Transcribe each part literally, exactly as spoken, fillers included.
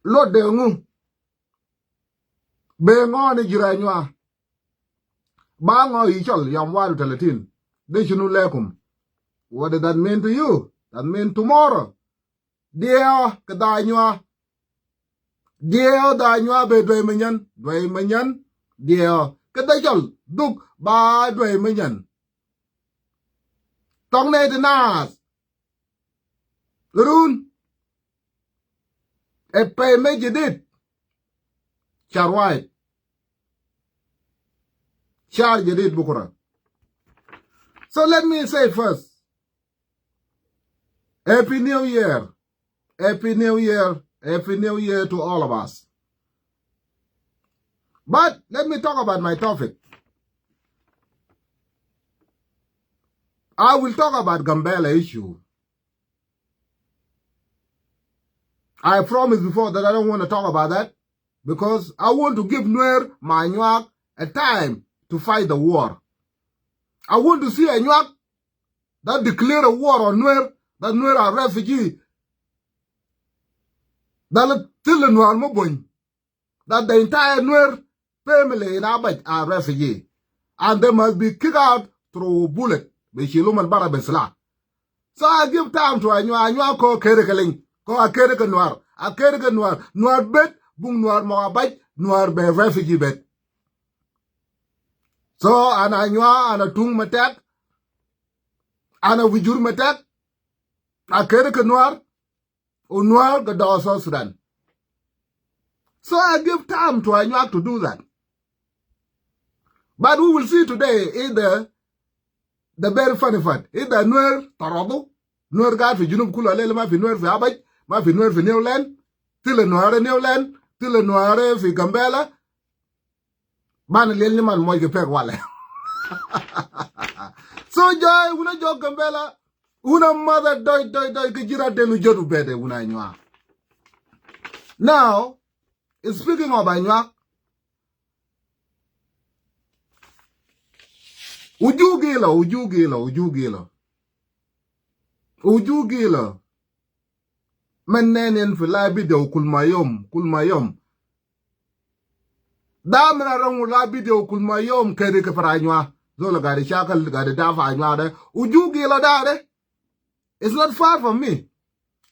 Lode ngu. Be ngo ni jira nywa. Ba ngo i chol yom wadu talatin. De shunu lekum. What does that mean to you? That mean tomorrow. Dieo ke da nywa. Dieo da nywa be dwai manyan. Dwai manyan. Dieo ke da chol. Duk ba dwai manyan. Tong ne de nas. Run. E pei me jadid. Shar wahid. Shar jadid bukura. So let me say first, Happy New Year. Happy New Year. Happy New Year to all of us. But let me talk about my topic. I will talk about Gambela issue. I promised before that I don't want to talk about that because I want to give Nuer, my Anyuak, a time to fight the war. I want to see Anyuak that declare a war on Nuer, that Nuer are refugee. That le-, till Nuer mo bun. That the entire Nuer family in Abaj are refugee. And they must be kicked out through bullet. Be shilu man bara be silah. So I give time to Anyuak, Anyuak ko kere ke leng. Ko a kere ke Nuer. A kere ke Nuer. Nuer bet, bung Nuer mo Abaj, Nuer be refugee bet. So, ana Anyuak, ana Tung Matek, ana Wujur Matek, a kere ke Nuer, u Nuer ga do South Sudan. So I give time to Anyuak to do that. But we will see today is the, the very funny part. Is the Nuer taradu, Nuer gaid fi Junub kulu, lele ma fi Nuer fi Abaj, ma fi Nuer fi New Land, till Nuer New Land, till Nuer fi Gambela, Bana liel ni man moy ke pek wale. So joy, wuna jo Gambela, wuna mother doi, doi, doi, ke jira delu jodu bede, wuna Anyuak. Now, speaking of Anyuak, uju gilo, uju gilo, uju gilo. Uju gilo. Men nen en fi live video kul ma yom, kul ma yom. Da men arong live video kul ma yom kede ke para Anyuak. Zola gade shakal, gade dafa Anyuak de. Uju gilo da de. It's not far from me.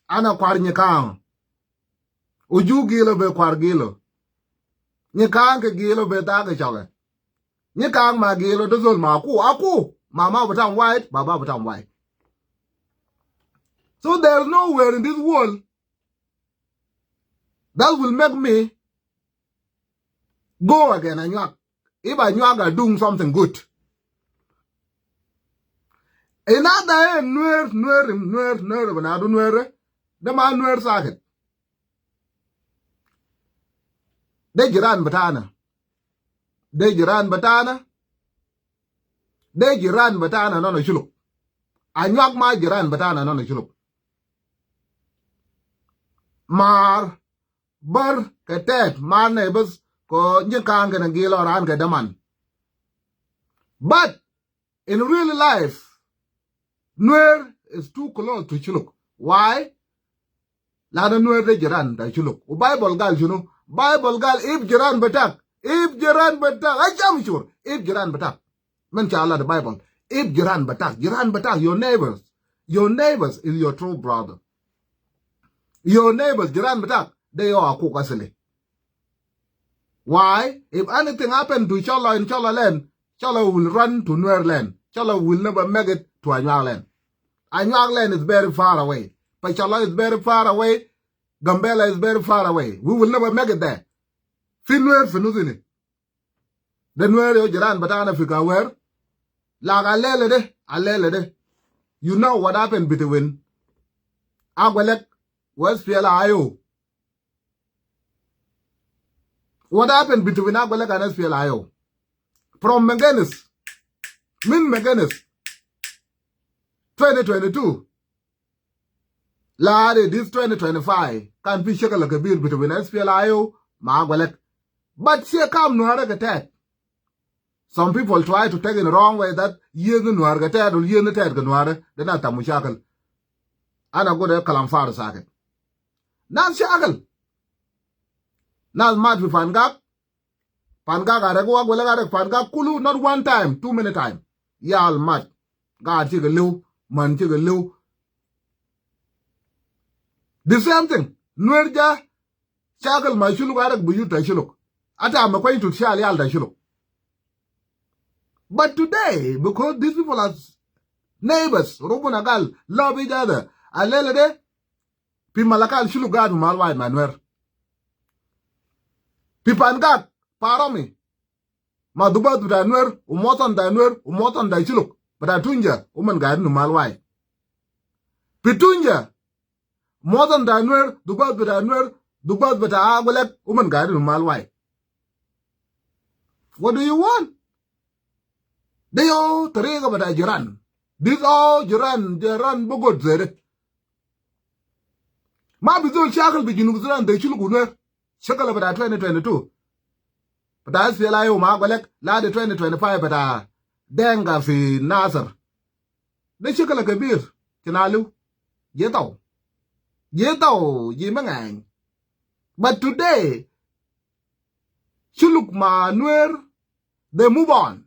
Ana kwar Nyikang. Uju gilo be kwar gilo. Nyikang ke gilo be da ke shoge. Nyikang ma gilo de zol ma aku, aku. Mama butam white, baba butam white. So there's nowhere in this world that will make me go again Anyuak. If Anyuak are doing something good. Another Nuer, Nuer, Nuer, Nuer, bana du Nuer. De ma Nuer sakit. De jiran betana. De jiran betana. De jiran betana nona Shuluk. Anyuak ma jiran betana nona Shuluk. Mar, Bar, ke Tet, Mar ne bas, ko Nyikang ke na gilo ran ke daman. But in real life, Nuer is too close to Shuluk. Why? Lana Nuer de jiran ta Shuluk. U Bible gal shunu? Bible gal if jiran betak, if jiran betak, I am sure, if jiran betak. Men cha Allah the Bible. If jiran betak, jiran betak, your neighbors, your neighbors is your true brother. Your neighbors, jiran betak, de yo akuk asili. Why? If anything happen to Shola in Shola land, Shola will run to Nuer land. Shola will never make it to Anyuak land. Anyuak land is very far away. But Shola is very far away. Gambela is very far away. We will never make it there. Fi Nuer fi nusini. De Nuer yo jiran betana fi Gawer. Like alele de, alele de. You know what happened between Agwelek, West Piela Ayo. What happened between Agwelek and S P L I O? From Megenis, min Megenis, twenty twenty-two, ladi this twenty twenty-five, kan fi shakal kebir between S P L I O ma Agwelek. But she come Nuer ke Tet. Some people try to take in wrong way that yeni Nuer ke Tet, yeni Tet ke Nuer, de na ta mushakil. Ana gode kalam farid sakit. Nas shakil. Nas mat fi Fangak. Fangak arek, wa Agwelek arek Fangak kulu, not one time, too many time. Yal mat. Gad ci keliu, man ci keliu. The same thing. Nuer ja shakal ma Shuluk, arek biyut ta Shuluk. Ata ma kwany tut shal yal ta Shuluk. But today, because these people are neighbors, Robuna gal love each other. Alele de, fi Malakal Shuluk gad fi Malwai ma Nuer. Fi Fangak, Paromi, ma dubat bita Nuer, u motan ta Nuer, u motan ta Shuluk, bita Tunja, uman gaidin fi Malwai. Fi Tunja, motan ta Nuer, dubat bita Nuer, dubat bita Agwelek, uman gaidin fi Malwai. What do you want? De yo tariga bita jiran. This all jiran, jiran bugud zede. Ma fi zol shakal fi Junub Sudan de Shuluk u Nuer. Shakal bita twenty twenty-two. Bita S P L A I O ma Agwelek, la de twenty twenty-five bita Denga fi Nasir. De shakal kebir, ci Nalu. Ji tau. Ji tau, ji mengeng. But today, Shuluk ma Nuer, they move on.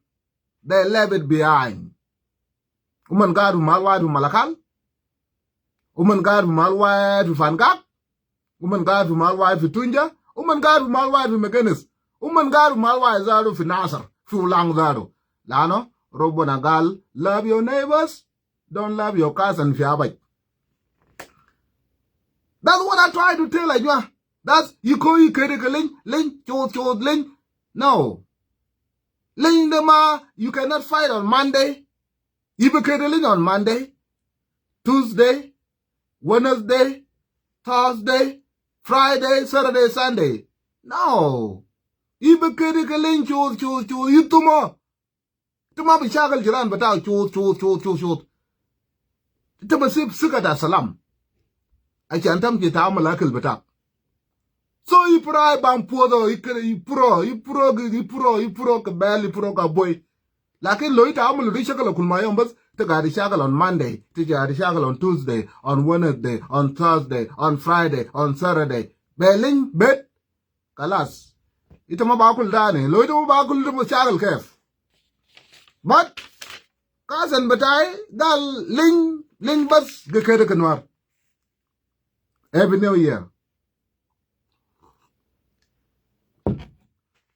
They left it behind. Uman gad fi Malwai fi Malakal. Uman gad fi Malwai fi Fangak. Uman gad fi Malwai fi Tunja. Uman gad fi Malwai fi Mekenis. Uman gad fi Malwai zatu fi Nasir, fi Ulang zatu. Lano, Robuna gal, love your neighbors, don't love your cousin fi Abaj. That's what I try to tell Anywa. That's, you call, you kede ke Leny, Leny, chod, chod, Leny. No. Leny de ma, you cannot fight on Monday. Ibe kede Leny on Monday, Tuesday, Wednesday, Thursday, Friday, Saturday, Sunday. No. Ibe kede ke Leny chod, chod, chod. Ituma. Ituma bi shakal jiran bita chod, chod, chod, chod, chod. Ituma sib siga ta salam. Ashan tamshi tamal akil bitak. So i pura i bam puodo, i kede, i puro, i puro, i puro, i puro ke bel, i puro ke boi. Lakin lo ita amulu di shakal kul ma yom bas, ita gad shakal on Monday, ita gad shakal on Tuesday, on Wednesday, on Thursday, on Friday, on Saturday. Be Leny, bet, kalas. Ita ma bakul tani, lo ita ma bakul ita ma shakal kef. But, cousin bitai, gal Leny, Leny bas, ge kede ke Nuer. Happy New Year.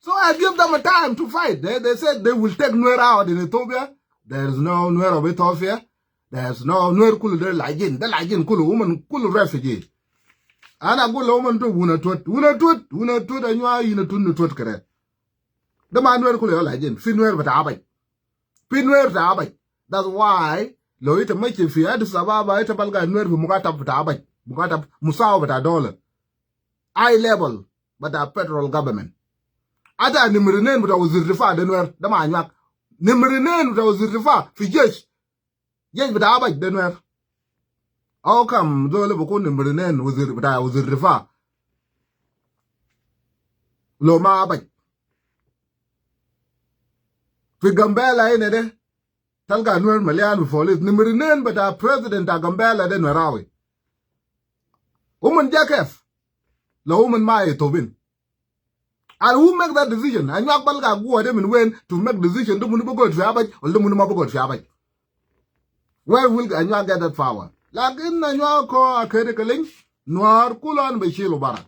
So I give them a time to fight. They, they said they will take Nuer out in Ethiopia. There is no Nuer of Ethiopia. There is no Nuer kulu de lajin. De lajin kulu, uman kulu refugee. Ana gul uman tu wuna tut, wuna tut, wuna tut, Anywa ina tut, nu tut kere. De ma Nuer kulu ya lajin. Fi Nuer bita Abaj. Fi Nuer ta Abaj. That's why, lo ita mashi fi Addis Ababa, ita balga Nuer fi mukatab bita Abaj. Mukatab musawa bita dola. High level bita federal government. Ata nimere nen bita wazir difa de Nuer, de ma Anyuak. Nimere nen bita wazir difa fi jesh. Jesh bita Abaj de Nuer. How come zol bikun nimere nen wazir bita wazir difa lo ma Abaj? Fi Gambela ina de, talga Nuer malian fi police. Nimere nen bita president ta Gambela de Nuerawi. Uman ja kef? Lo uman ma Ethiopian. And who make that decision? Anyuak balga guwa de min wen to make decision de munu bigod fi Abaj, wala de munu ma bigod fi Abaj? Where will Anyuak get that power? Lakin Anyuak ko akede keleng, Nuer kulan be shilu bara.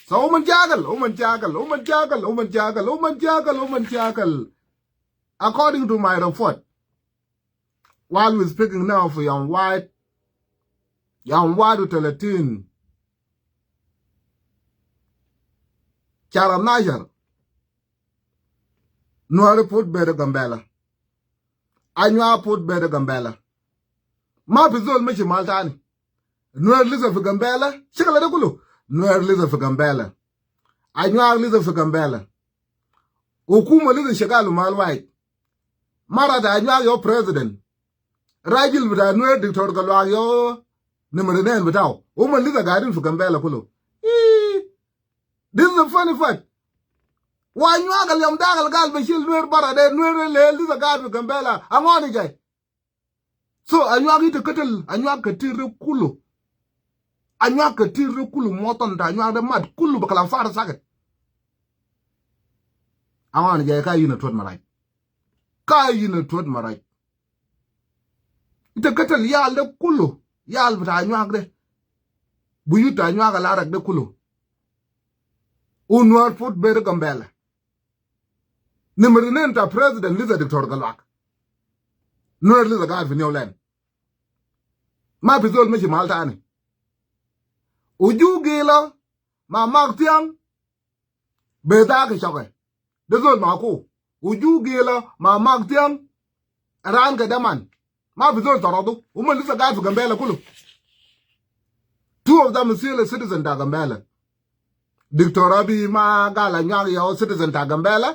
So uman shakal, uman shakal, uman shakal, uman shakal, uman shakal, uman shakal. According to my report, while we speaking now fi yom wahid, yom wahid u talatin, shahar atnashar, Nuer put bere Gambela. Anyuak put bere Gambela. Ma fi zol mashi mal tani. Nuer lisa fi Gambela. Shakal de kulu. Nuer lisa fi Gambela. Anyuak lisa fi Gambela. Hukuma lisa shagalu mal wahid. Mara ta Anyuak yo president. Rajil bita Nuer Doctor Galuak yo nimere nen bitao. Uman lisa gaidin fi Gambela kulu. Ee, this is a funny fact. Wa Anyuak al yom dak al gal be shil Nuer bara de, Nuer le lisa gaid fi Gambela. Angoni jai. So, Anyuak ita katal, Anyuak ketir de kulu. Anyuak ketir de kulu, motan ta Anyuak de mat, kulu be kalam farik sakit. Angang jai ka yin a tuot maraj. Ka yin a tuot maraj. Ita katal yal de kulu. Yal bita Anyuak de. Buyut ta Anyuak a larak de kulu. U Nuer put bere Gambela. Nimar nen ta president lisa Doctor Gatluak. Nuer lisa gaid fi New Land. Ma fi zol mashi mahal tani. U Ju Gilo ma Mak Thiang. Be da ke shoke. De zol ma ku. U Ju Gilo ma Mak Thiang. Ran ke daman. Ma fi zol taradu. Uman lisa gaid fi Gambela kulu. Two of them is still a citizen ta Gambela. Doctor Abiy ma gal Anyuak ya citizen ta Gambela.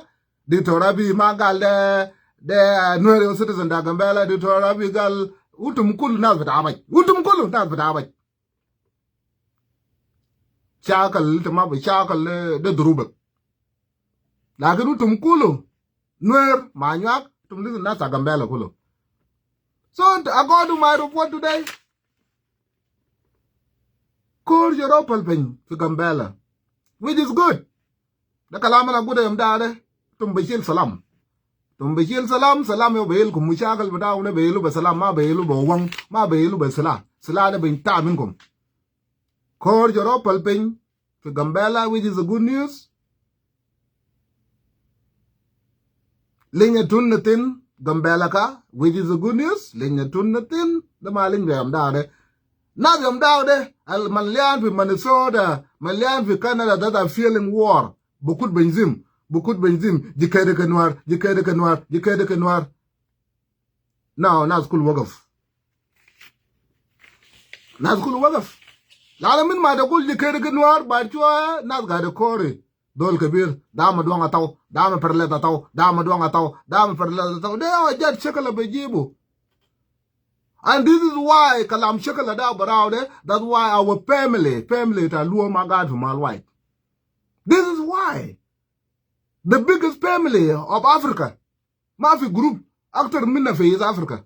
Doctor Abiy ma gal de, de Nuer ya citizen ta Gambela. Doctor Abiy gal utum kulu nas bita Abaj. Utum kulu nas bita Abaj. Shakal ita ma bi shakal de durubak. Lakin utum kulu Nuer ma Anyuak, utum lisa nas ta Gambela kulu. So, according to my report today, Kor jero pal piny fi Gambela, which is good. De kalam ana gude yom da de, tum bishil salam. Tum bishil salam, salam yo bishil kum mushakil bita wu de bishil be salam, ma bishil be wang, ma bishil be sila. Sila de bin ta minkum. Kor jero pal piny fi Gambela, which is a good news. Liny a tun na tin Gambela ka, which is a good news. Liny a tun na tin, de ma liny be yom da de. Nas yom da de, al malyan fi Minnesota, malyan fi Canada, that are feeling war. Bukut benzim, bukut benzim, jikede ke Nuer, jikede ke Nuer, jikede ke Nuer. Now, nas kulu wagaf. Nas kulu wagaf. Lala min ma ta kulu jikede ke Nuer, baad shwa, nas gaid kori. Dol kebir, da ma duang ataw, da ma perlet ataw, da ma duang ataw, da ma perlet ataw. De wa jat shakala bejibu. And this is why kalam shakala da barau de, that's why our family, family ta Luo ma gaid fi mahal wahid. This is why the biggest family of Africa, ma fi group aktar minna fi East Africa.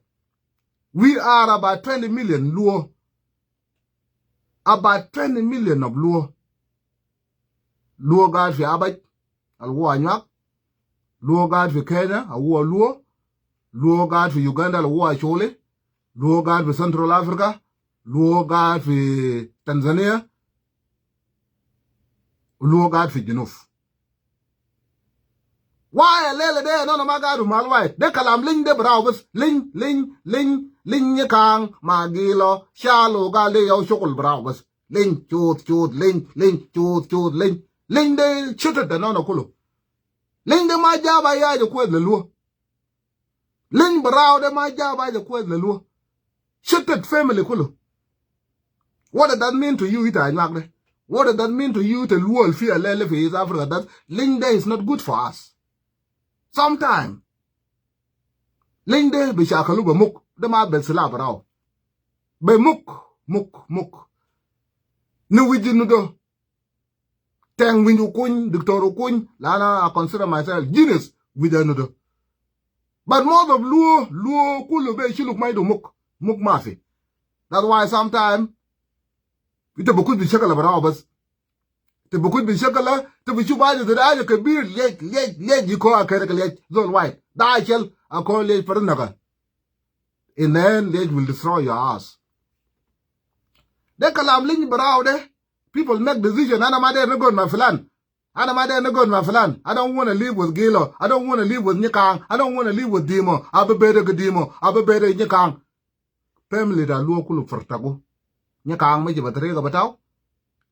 We are about twenty million Luo. About twenty million of Luo. Luo gaid fi Abaj, al wu Anyuak. Luo gaid fi Kenya, al wu Luo. Luo gaid fi Uganda, al wu Acholi. Luo gaid fi Central Africa. Luo gaid fi Tanzania. Luo gaid fi Junub. Why a lele de no no ma gaid fi mahal wahid? De kalam liny de barau bas. Liny, liny, liny, liny Nyakang ma Gilo. Shalu gal de yow shukul barau bas. Liny, chut, chut, liny, liny, chut, chut, liny. Liny de shitet de no no kulu. Liny de ma jaba ya je kwes le Luo. Liny barau de ma jaba ya je kwes le Luo. Shitet family kulu. What does that mean to you, ita Anyuak de? What does that mean to you, ita Luo al fi a lele fi East Africa? That liny de is not good for us. Sometime. Liny de be shakalu be muk. De ma be sila barau. Be muk, muk, muk. Ni wiji nudo. Teng winy Okuny, Doctor Okuny, lana I consider myself genius wija nudo. But most of Luo, Luo kulu be shiluk ma idu muk, muk mafi. That's why sometime, ita bukut bi shakala barau bas. Ita bukut bi shakala, ita bi shuf aja zeda aja kebir, lej, lej, lej, yiko akere ke lej, zol wahid. Da shel, ako lej paranaga. In the end, lej will destroy your ass. De kalam liny barau de, people make decision. Ana ma der nagod ma filan. Ana ma der nagod ma filan. I don't wanna live with Gilo. I don't wanna live with Nyakang. I don't wanna live with Dimo. Abi bede ke Dimo. Abi bede Nyakang. Family ta Luo kulu fartagu. Nyakang mashi be tariga bataw.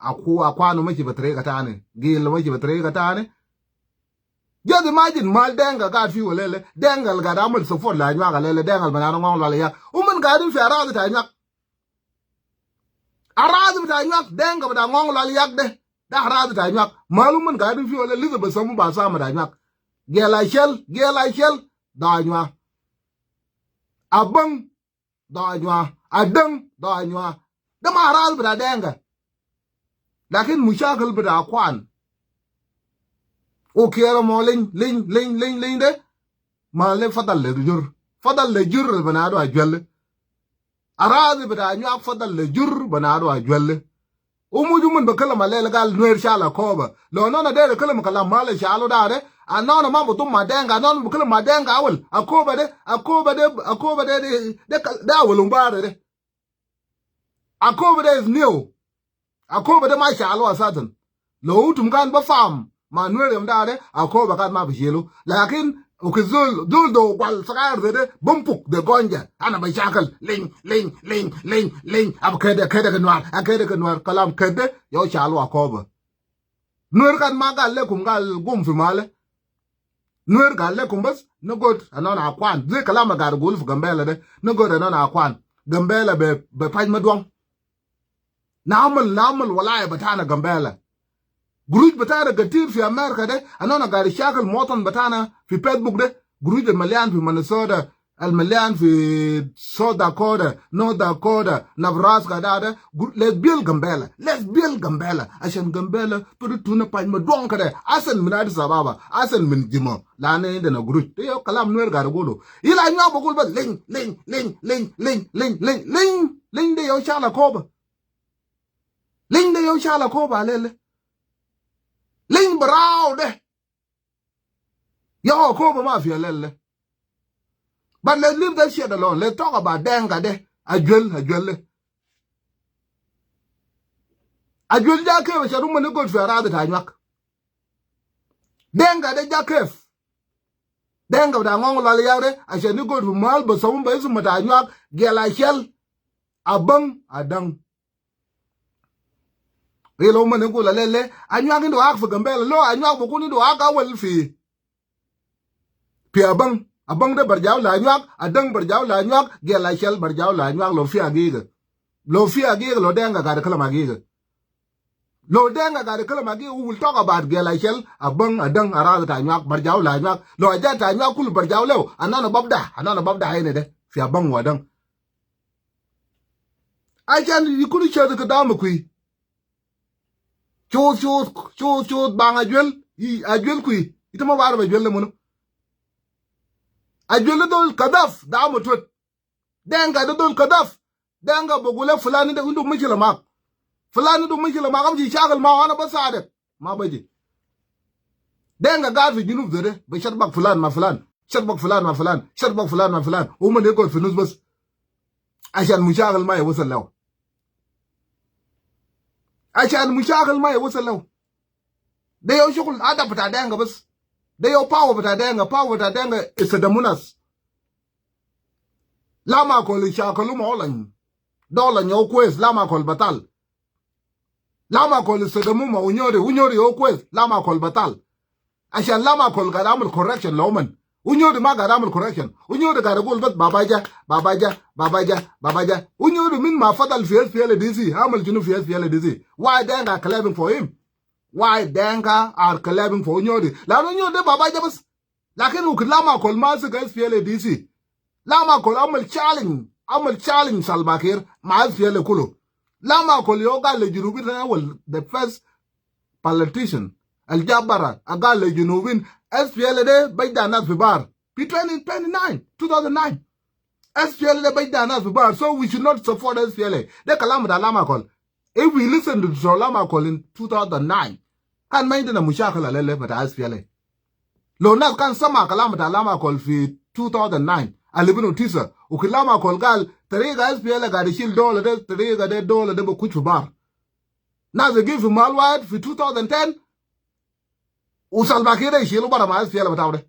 Aku, Akwanu mashi be tariga tani. Gilo mashi be tariga tani. Just imagine mahal Denga gaid fi wa lele. Denga al gaid amal support le Anyuak lele. Denga al bena Ngong Lwal Yak. Uman gaidin fi aradi ta Anyuak. Aradi bita Anyuak, Denga bita Ngong Lwal Yak de. Da aradi ta Anyuak. Mahal uman gaidin fi wa lele, lisa be samu ba sama ta Anyuak. Gela Shel, Gela Shel, da Anyuak. Abang, da Anyuak. Adang, da Anyuak. De ma aradi bita Denga. Lakin mushakil bita Akwan. Okere mo liny, liny, liny, liny, liny de. Mahal de fadal le jur. Fadal le jur bena du ajwel. Aradi bita Anyuak fadal le jur bena du ajwel. Umu ju man be kalam lele gal Nuer shala koba. Lo no na dere kalam kalam mahal shalu da de. Anona ma butum ma Denka, anona bukila ma Denka awel. Akoba de, Akoba de, Akoba de, de, de, de awel umbare de. Akoba de is new. Akoba de ma shalu asatan. Lo utum kan ba fam ma Nuer yom dare, Akoba kan ma bishilu. Lakin uki zul, zul do gwal sagar de, de bumpuk de gonja. Ana ba shakal, ling, ling, ling, ling, ling. Ab kede, kede ke Nuer, a kede ke Nuer. Kalam kede, yo shalu Akoba. Nuer kan ma gal lekum gal gum fi male. Nuer gal lekum bas, nagod anona akwan. Zai kalam a gal gul fi Gambela de, nagod anona akwan. Gambela be, be paj maduang. Namal, namal walaya batana Gambela. Guruj batana gatir fi America de, anona gal shakal motan batana fi Facebook de. Guruj de malian fi Minnesota, al malian fi South Dakota, North Dakota, Nebraska da, da, gu-, let's build Gambela. Let's build Gambela. Ashan Gambela, tudu tuna paj maduang kede. Asan min Addis Ababa, asan min Jima. Lana indena guruj. De yo kalam Nuer gal gulu. Ila Anyuak bugul bas ling, ling, ling. Ling de yo shala Akoba. Ling de yo shala Akoba lele. Ling barau de. Yo, Akoba ma fi alel de. But let's leave that shit alone. Let's talk about Denka de. Ajuel, Ajuel de. Ajuel ja kef, ashan uman igod fi aradi ta Anyuak. Denka de ja kef. Denka bita Ngong Lwal Yau de, ashan igod fi mal basamu be isum ta Anyuak, Gel Ashel, Abang, Adang. Ilo uman igul alel de, Anyuak indu hak fi Gambela, lo Anyuak bukun indu hak awel fi. Fi Abang, Abang de barjau la Anyuak, Adang barjau la Anyuak, Gel Ashel barjau la Anyuak, lo fi agiga. Lo fi agiga, lo Denka gal kalam agiga. Lo Denka gal kalam agiga, we will talk about Gel Ashel, Abang, Adang, aradi ta Anyuak, barjau la Anyuak. Lo ajat ta Anyuak kulu barjau leo, anona babda, anona babda hene de, fi Abang wa Adang. Ashan yikunu shadu kidama kwi. Shuf, shuf, shuf, shuf, bang Ajuel, i, Ajuel kwi. Ita ma barif Ajuel de munu. Ajuel de dol kadaf, da mutwet. Denka de dol kadaf. Denka bugul le fulan de indu mushkila mak. Fulan indu mushkila mak, amshi shakal ma, ana basaidek. Ma baji. Denka gaid fi Junub zede, be shatbak fulan ma fulan. Shatbak fulan ma fulan. Shatbak fulan ma fulan. Uman de igod fi nus bas. Ashan mushakil ma ya wasal leo. Ashan mushakil ma ya wasal leo. De yo shukul adab bita Denka bas. De yo power bita Denka, power bita Denka is a damunas. Lam Akol ishakalu ma olany. Dolany yo kwes, Lam Akol batal. Lam Akol istedamu ma Unyori, Unyori yo kwes, Lam Akol batal. Ashan Lam Akol gaid amul correction le uman. Unyori ma gaid amul correction. Unyori gaid igul bas Baba Ja, Baba Ja, Baba Ja, Baba Ja. Unyori min ma fadal fi S P L A D C, amul shunu fi S P L A D C? Why Denka are clapping for him? Why Denka are clapping for Unyori? Lanu Unyori de Baba Ja bas. Lakin uki Lam Akol masik S P L A D C. Lam Akol amul challenge, amul challenge Salva Kiir ma S P L A kulu. Lam Akol yo gal le Junubin, well, the first politician al ja bara, a gal le Junubin, S P L A de bada nas fi bar. Fi twenty, twenty-nine, two thousand nine. S P L A de bada nas fi bar. So we should not support S P L A. De kalam ta Lam Akol. If we listen to Lam Akol in two thousand nine, kan ma indena mushakil alele bita S P L A. Lo nas kan sama kalam ta Lam Akol fi two thousand nine, alibinu tisa, uki Lam Akol gal, tariga S P L A gaid ishil dola de, tariga de dola de be kush fi bar. Nas de gi fi mal wahid fi two thousand ten, u Salva Kiir de ishilu bara ma S P L A bitau de.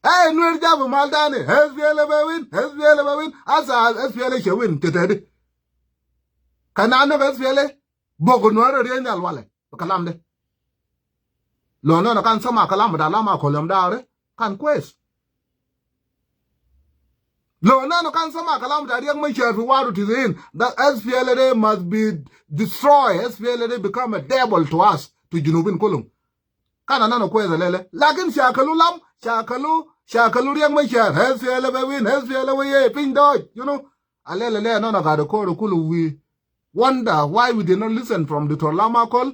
Hey, Nuer ja fi mal tani, S P L A be win, S P L A be win, asa S P L A she win, tete de. Kan anu ka S P L A, bogo Nuer riya nyal wale, be kalam de. Lo nana kan sama kalam ta Lam Akol yom dare, kan kwes. Lo nana kan sama kalam ta Riek Machar fi wadu tisin, that S P L A de must be destroyed, S P L A de become a devil to us, to Junubin kulum. Kan anana kwes alele. Lakin shakalu Lam, shakalu, shakalu Riek Machar, S P L A be win, S P L A be ye, pin doj, you know. Alele le anana gaid kulu kulu we wonder why we did not listen from Doctor Lam Akol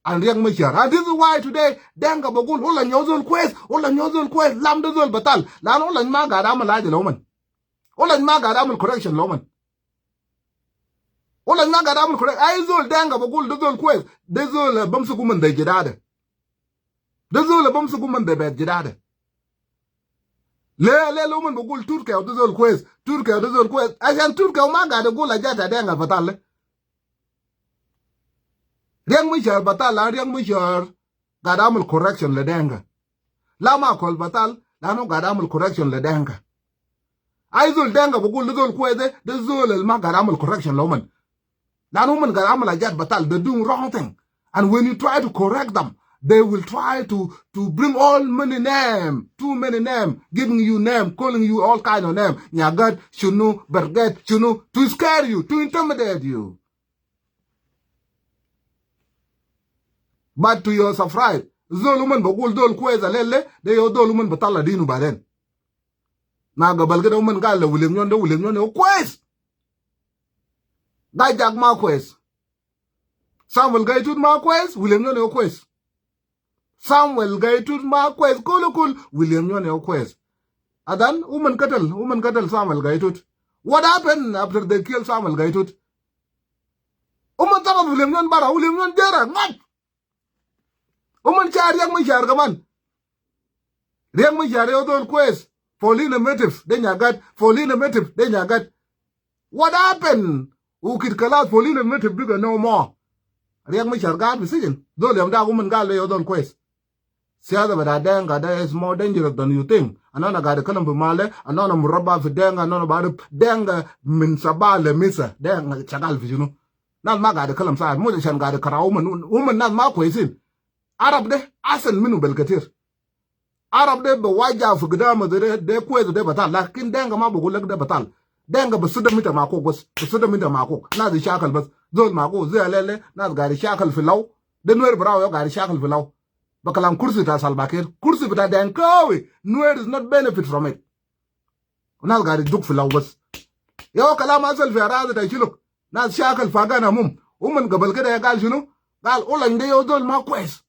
and Riek Machar. And this is why today, Denka bugul, Olany yo zol kwes, Olany yo zol kwes, Lam de zol batal. Lanu Olany ma gaid amul haja le uman. Olany ma gaid amul correction le uman. Olany ma gaid amul correct. Ay zol Denka bugul, de zol kwes, de zol, eh, bamsuku uman de jidade. De zol a bumsuk uman de bet jidade. Le, le, le uman bugul Turkey de zol kwes. Turkey de zol kwes. Ashan Turkey ma gad gul ajat ta Deng al batal. Riek Machar batal, la Riek Machar gad amul correction le Denga. La Makol batal, lanu gad amul correction le Denga. Ai zol Denga bugul de zol kwes de, de zol el ma gad amul correction le uman. Lanu uman gad amul ajat batal, they're doing wrong thing. And when you try to correct them, they will try to, to bring all many name, too many name, giving you name, calling you all kind of name. Nyagat, shunu, berget, shunu, to scare you, to intimidate you. But to your surprise, zol uman bugul zol kwes a lele, de yo zol uman batal a dinu baden. Na gabal kede uman gal le William Nyuon de, William Nyuon yo kwes. Gai Jack ma kwes. Samuel Gai Tut ma kwes, William Nyuon yo kwes. Samuel Gai Tut ma kwes, kulu kul, William Nyuon yo kwes. And then, uman katal, uman katal Samuel Gai Tut. What happened after they killed Samuel Gai Tut? Uman tara William Nyuon bara, William Nyuon jera, ngat. Uman cha Riek Machar kaman. Riek Machar yo zol kwes. Paulina Matip, de Nyagat. Paulina Matip, de Nyagat. What happened? Ukit kalas Paulina Matip bigger no more. Riek Machar gad fi sijin. Zol yom da uman gal le yo zol kwes. Siyasa bita Denga de is more dangerous than you think. Ana ana gad kalam fi male, ana ana murabba fi Denga, ana ana barif Denga min saba le misa. Denga shagal fi shunu? Nas ma gad kalam sa, mu shan gad kara uman, uman nas ma kwesin. Arab de asan minu bel ketir. Arab de be waja fi gidam de, de kwes de batal. Lakin Denga ma bugul lek de batal. Denga be suda mita makuk bas. Be suda mita makuk. Nas shakal bas. Zol makuk. Zai lele. Nas gad shakal fi law. De Nuer brau yo gad shakal fi law. Be kalam kursi ta Salva Kiir. Kursi bita Denkawi. Nuer is not benefit from it. Nas gad duk fi law bas. Yo kalam asal fi aradi ta Shuluk. Nas shakal Pagan Amum. Uman gabal kede gal shunu? Gal Ulang de yo zol ma kwes.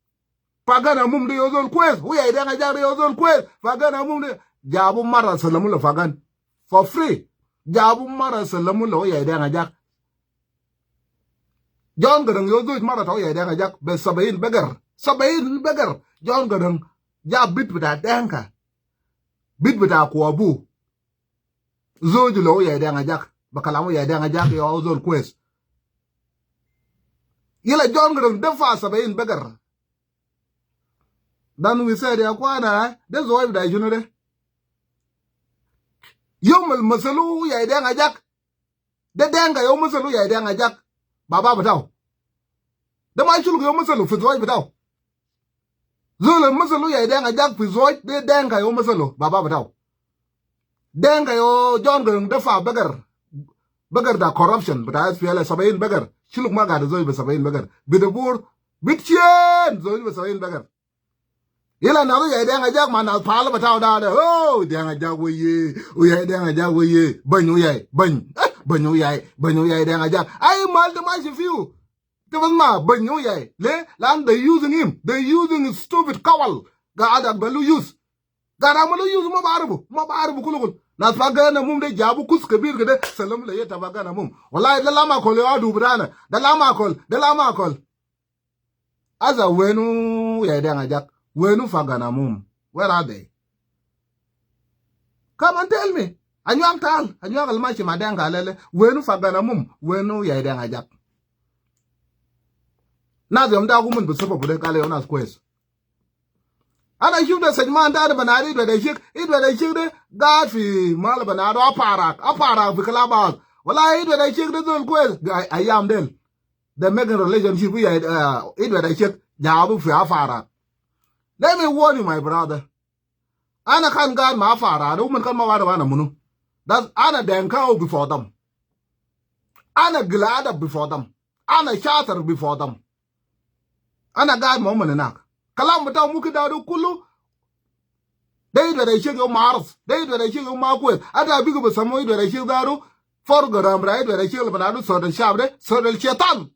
Pagan Amum de yo zol kwes. Uyai Deng Ajak de yo zol kwes. Pagan Amum de. Jabu mara salamu le Pagan. For free. Jabu mara salamu le Uyai Deng Ajak. John Garang yo zol mara ta Uyai Deng Ajak. Be sabain beger. Sabain beger. John Garang. Jab bit bita Denga. Bit bita kwabu. Zol le Uyai Deng Ajak. Be kalam Uyai Deng Ajak yo zol kwes. Yala John Garang dafa sabain beger. Then we said, ya kwana, de zol bita shunu de? Yom al masalu Uyai Deng Ajak. De Denga yo masalu Uyai Deng Ajak. Baba bitau. De ma Shuluk yo masalu fi zol bitau. Zol al masalu Uyai Deng Ajak fi zol de Denga yo masalu. Baba bitau. Denga yo John Garang dafa beger. Beger ta corruption. Bita S P L A sabain beger. Shuluk ma gad zol be sabain beger. Bita Bor. Bit Shen. Zol be sabain beger. Yala nas Uyai Deng Ajak ma nas pala bitau da de. Oh, Deng Ajak weye. Uyai Deng Ajak weye. Bany Uyai. Bany. Eh, bany Uyai. Bany Uyai Deng Ajak. Ai mal de ma shifiu. De bas ma bany Uyai. Le, lan they using him. They using his stupid kawal. Gad adak belu use. Gad amalu use ma barifu. Ma barifu kulu kulu. Nas Pagan Amum de jabu kus kebir kede. Salam le yeta Pagan Amum. Wallahi, de la Makol yo adu bidana. De la Makol. De la Makol. Asa wenu Uyai Deng Ajak? Wenu Pagan Amum? Where are they? Come and tell me. Anyuak tal, Anyuak al mashi ma Denga lele. Wenu Pagan Amum? Wenu Uyai Deng Ajak? Nas yom da uman bi sababu de gal yo nas kwes. Ana shuf de sejman ta de banadi Edward Eshik, Edward Eshik de gad fi mal banadi Aparak, Aparak fi Clubhouse. Wallahi Edward Eshik de zol kwes, ay-, ayam del. They making relationship with, uh, Edward Eshik, jabu fi Aparak. Let me warn you, my brother. Ana kan gad ma Aparak, de uman kan ma wada wana munu. That's ana Denkawi before them. Ana gilada before them. Ana shatar before them. Ana gad ma uman hinak. Kalam bitau mumkin da de kulu. De Edward Eshik yo ma arif. De Edward Eshik yo ma kwes. Ata bigi bisamu Edward Eshik da de. Program bita Edward Eshik le banadu sod al shab de. Sod al shaitan.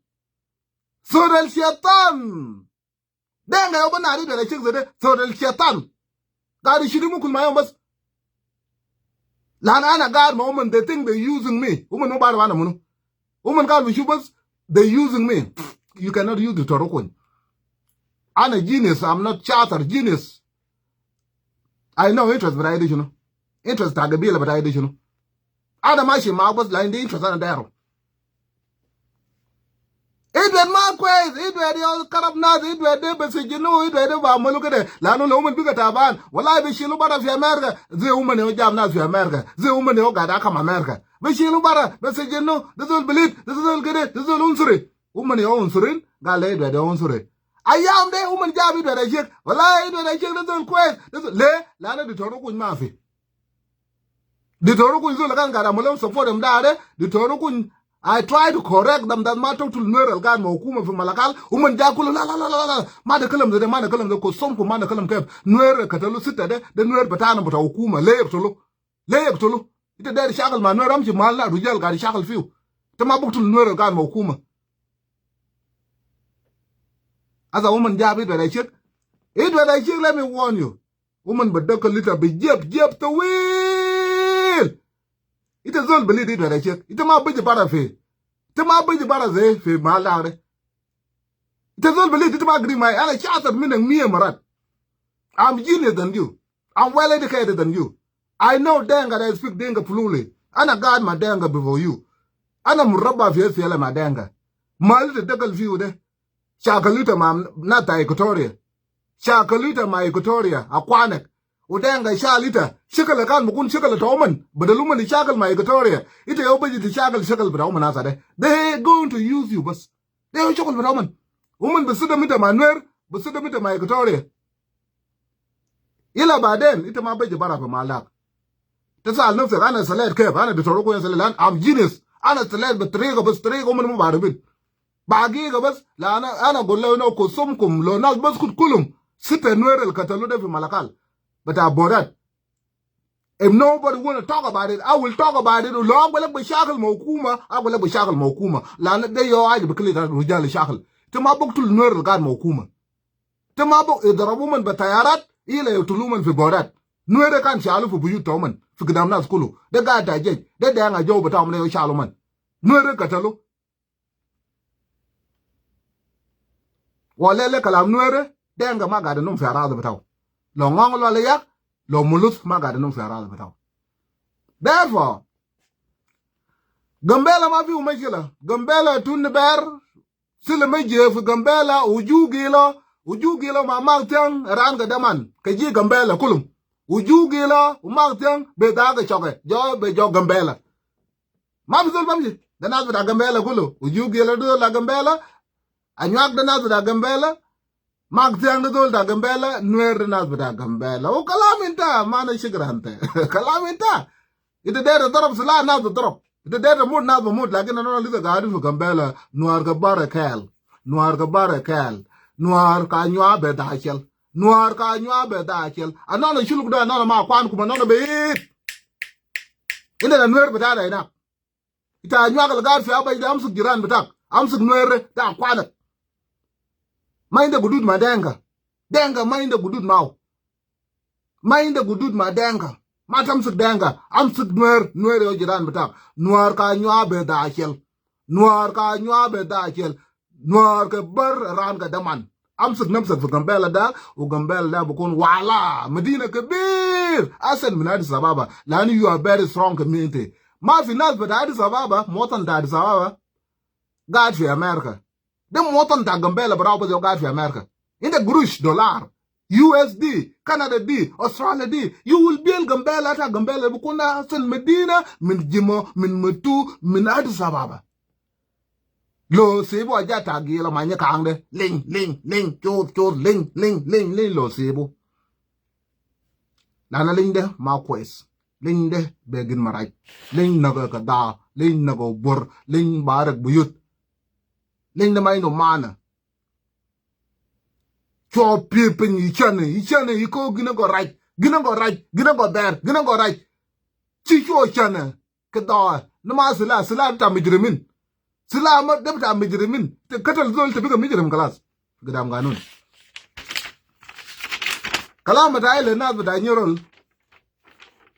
Sod al shaitan. Denga yo banadi Edward Eshik zede. Sod al shaitan. Gad ishidimu kulu ma yom bas. Lan ana gad ma uman, they think they using me. Uman ma barif ana munu. Uman kan bishuf bas, they using me. You cannot use the torokon. Ana genius, I'm not charter genius. I know interest bita de shunu. Interest ta gabila bita de shunu. Ana mashi maak bas, lakin de interest ana dairu. Edward ma kwes, Edward ya karab nas, Edward de bi sijinu, Edward de bi amalu kede. Lanu lo uman biga taban. Wallahi bi shilu bara fi America, zai uman ya jab nas fi America, zai uman ya gada kam America. Bi shilu bara, bi sijinu, de zol bilit, de zol kede, de zol unsuri. Uman ya unsurin, gal Edward de unsuri. Ayam de, uman jab Edward Achek. Wallahi Edward Achek de zol kwes, de zol, le, lanu diktor kuny mafi. Diktor kuny zol kan gada amalu support em dare, diktor kuny, I try to correct them that ma toktul Nuer al gad ma hukuma fi Malakal, uman ja kulu la, la, la, la, la. Ma de kalam de, ma de kalam de, kusum kum ma de kalam kef. Nuer katalu sitta de, de Nuer bitana bita hukuma, le yaktulu. Le yaktulu. Ita deri shakal ma Nuer, amshi mahal na rujal gad shakal fiu. Ita ma buktul Nuer al gad ma hukuma. Asa uman jab Edward Achek. Edward Achek, let me warn you. Uman bi dakal ita bi jeb, jeb tawil. Ita zol bilit Edward Achek. Ita ma biji bara fi. Ita ma biji bara zai fi mahal dare. Ita zol bilit, ita ma agree mai. Ana shatar minak mia marat. I'm genius than you. I'm well educated than you. I know Dinka, I speak Dinka fluently. Ana gad ma Dinka before you. Ana murabba fi SPLA ma Dinka. Mahal ita dakal fiu de. Shakal ita ma nata Equatoria. Shakal ita ma Equatoria, akwanek. U Dinka shal ita, shakal kan bikun shakal ta uman. Badal uman ishakal ma Equatoria, ita yau baji tishakal shakal bita uman nasa de. They going to use you bas. De yau shakal bita uman. Uman bi sidum ita ma Nuer, bi sidum ita ma Equatoria. Ila baden, ita ma baji bara fi mahal dak. Tasal nafsak, ana salet kef, ana diktor kuny salet, lanu I'm genius. Ana salet bi tariga bas, tariga uman ma barfin. Bagiga bas, la ana, ana gul le no kusum kum, lo nas bas kut kulum. Sitta Nuer al katalu de fi Malakal. Bita Bodat. If nobody wanna talk about it, I will talk about it. Lo agwelek bi shakal ma hukuma, agwelek bi shakal ma hukuma. Lanu de yau aja bi kili ta rujal shakal. Ita ma buktul Nuer al gad ma hukuma. Ita ma buk, idarabu uman bi tayarat, ila yaktulu uman fi Bodat. Nuer de kan shalu fi buyut ta uman, fi gidam nas kulu. De gad ta jesh, de Dinka jaw bita uman yau shalu uman. Nuer de katalu. Wala le kalam Nuer, Dinka ma gad inum fi aradi bitau. Lo Ngong lo le Yak, lo Muluk ma gad inum fi aradi bitau. Therefore, Gambela ma fiu mushkila. Gambela tun ber, sila ma ji fi Gambela, u Ju Gilo, u Ju Gilo ma Mak Tiang, Ranka Daman, ke ji Gambela kulum. U Ju Gilo, u Mak Tiang, be daga shoke, jo be jo Gambela. Ma fi zol bamshi. De nas bita Gambela kulu. U Ju Gilo de zol ta Gambela. Anyuak de nas bita Gambela. Mak Tiang de zol ta Gambela. Nuer de nas bita Gambela. U kalam inta, ma ana shikil ante. Kalam inta. Ita der darab silah, nas bi darab. Ita der mut, nas bi mut. Lakin ana lisa gaid fi Gambela. Nuer ke bara kel. Nuer ke bara kel. Nuer ka nyua be dachel. Nuer ka nyua be dachel. Ana na shuluk da, ana ma kwan kuma ana be it. Inta na Nuer bitana ina. Ita anyuak al gaid fi Abash de, amsik jiran bitak. Amsik Nuer de akwanak. Ma inda gudud ma Dinka. Dinka ma inda gudud mau. Ma inda gudud ma Dinka. Ma tamsik Dinka. Amsik Nuer, Nuer yau jiran bitak. Nuer ka nyua be dachel. Nuer ka nyua be dachel. Nuer ke bar Ranka Daman. Amsik namsak fi Gambela da, u Gambela da bikun wala madina kebir. Ahsan min Addis Ababa. Lanu you are very strong community. Ma fi nas bita Addis Ababa, muwatan ta Addis Ababa gaid fi America. De muwatan ta Gambela barau bas yau gaid fi America. Inta gurush, dollar, U S D, Canada D, Australia D, you will build Gambela ta Gambela bikun ahsan madina min Jimma, min Metu, min Addis Ababa. Lo sibu aja ta Gilo ma Nyakang de. Ling, ling, ling, chus, chus, ling, ling, ling, ling, lo sibu. Lanu ling de ma kwes. Ling de be gin maraj. Ling naga kada, ling naga bur, ling barak buyut. Ling de ma indu mana. Cho pipin ichane, ichane iko gina go raj, gina go raj, gina go ber, gina go raj. Chi cho chane. Keda, nama silah, silah bita mujrimin. Silah ma de bita mujrimin. Te katal zol te biga mujrim kalas. Gidam ganun. Kalam bita le nas bita Nyirol.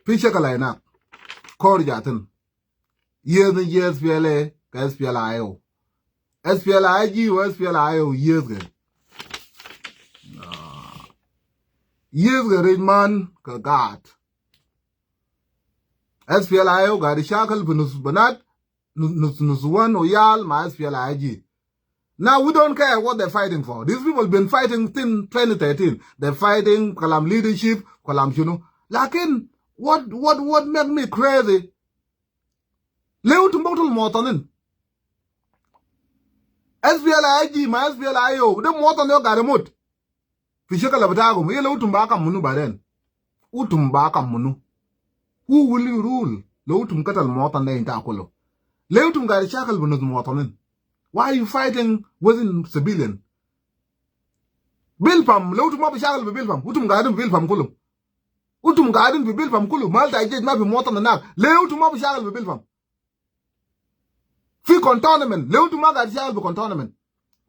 Fi shakal ina. Kor jatin. Yes ni yes S P L A, ka S P L A I O. S P L A I G wa S P L A I O, yes ke. Yes, ga rich man, ga God. S P L A I O gaid shakal fi nus banat, nus, nus, nusuwan o yal ma S P L A I G. Now we don't care what they're fighting for. These people been fighting since twenty thirteen. They're fighting kalam leadership, kalam shunu. Lakin, what, what, what make me crazy? Lee utum buktul muwatanin. S P L A I G ma S P L A I O, de muwatan de gaid imut fi shakal bitakum. Yala utum bi hakam munu baden? Utum bi hakam munu? Who will you rule? Lee utum katal muwatan de inta kulu. Lee utum gaid shakal bi nus muwatanin? Why are you fighting within civilian? Bilpam, lee utum ma bi shakal bi Bilpam? Utum gaidin fi Bilpam kulu. Utum gaidin fi Bilpam kulu. Mahal ta jesh ma fi muwatan inak. Lee utum ma bi shakal fi Bilpam? Fi cantonment, lee utum ma gaid shakal fi cantonment?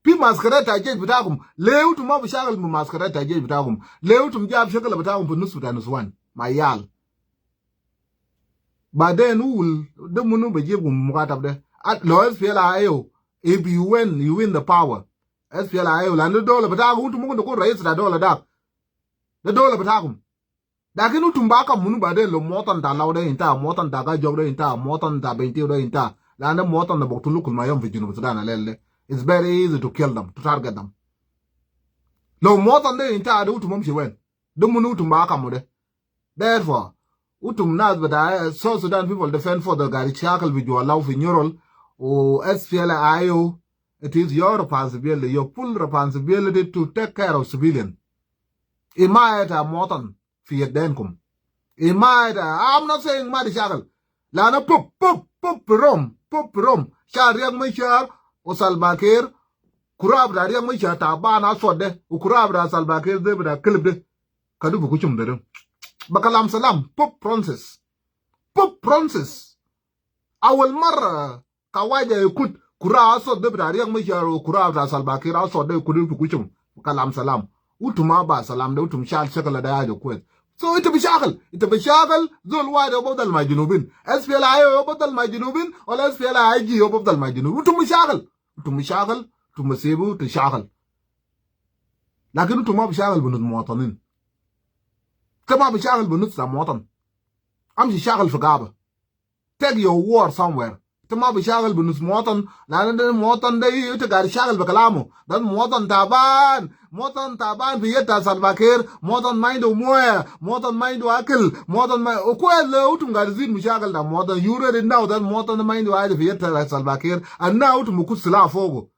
Fi muaskarat ta jesh bitakum, lee utum ma bi shakal fi muaskarat ta jesh bitakum? Lee utum jab shakal bitakum fi nus bita nusuwan ma yal? Baden wu, de munu bi jib mukatab de? At lo S P L A I O, if you win, you win the power. S P L A I O, lanu de dola bitakum, utum mumkin takun rais ta dola dak. De dola bitakum. Lakin utum bi hakam munu baden lo muwatan ta Law de inta, muwatan ta Gajok de inta, muwatan ta Bentiu de inta? Lanu muwatan de buktul kulu ma yom fi Junub Sudan al lel de. It's very easy to kill them, to target them. Lo muwatan de inta, de utum ma bi shi wen? De munu utum bi hakam de? Therefore, utum nas bita South Sudan People Defense Force de gaid shakal fi juwa Law fi Nyirol, u S P L A I O, it is your responsibility, your full responsibility to take care of civilian. Imaye ta muwatan fi yedinkum. Imaye ta, I'm not saying ma di shakal. Lanu pup, pup, pup rom, pup rom. Shal Riek Machar u Salva Kiir, kura bita Riek Machar taban aswad de, u kura bita Salva Kiir de bita kilib de. Kadu bi kushum de de. Bi kalam salam, Pope Francis. Pope Francis. Awal marra kawaja yakut kura aswad de bita Riek Machar u kura bita Salva Kiir aswad de yakut fi kushum. Kalam salam. Utum ma bi salam de, utum shal shakal de haja kwes. So ita bi shakal, ita bi shakal zol wahid, huwa bafdal ma Junubin. S P L A I O huwa bafdal ma Junubin, wala S P L A I G huwa bafdal ma Junubin? Utum bi shakal, utum bi shakal, utum bi sibu ta shakal. Lakin utum ma bi shakal bi nus muwatanin. Ita ma bi shakal bi nus ta muwatan. Amshi shakal fi gaba. Take your war somewhere. Ita ma bi shakal bi nus muwatan, lanu de muwatan de ita gaid shakal bi kalamu. De muwatan taban, muwatan taban fi yed ta Salva Kiir, muwatan ma indu moya, muwatan ma indu akil, muwatan ma, u kwes le utum gaid zid mushakil ta muwatan. You already know that muwatan ma indu haja fi yed ta Salva Kiir. And now utum bi kut silah fogu.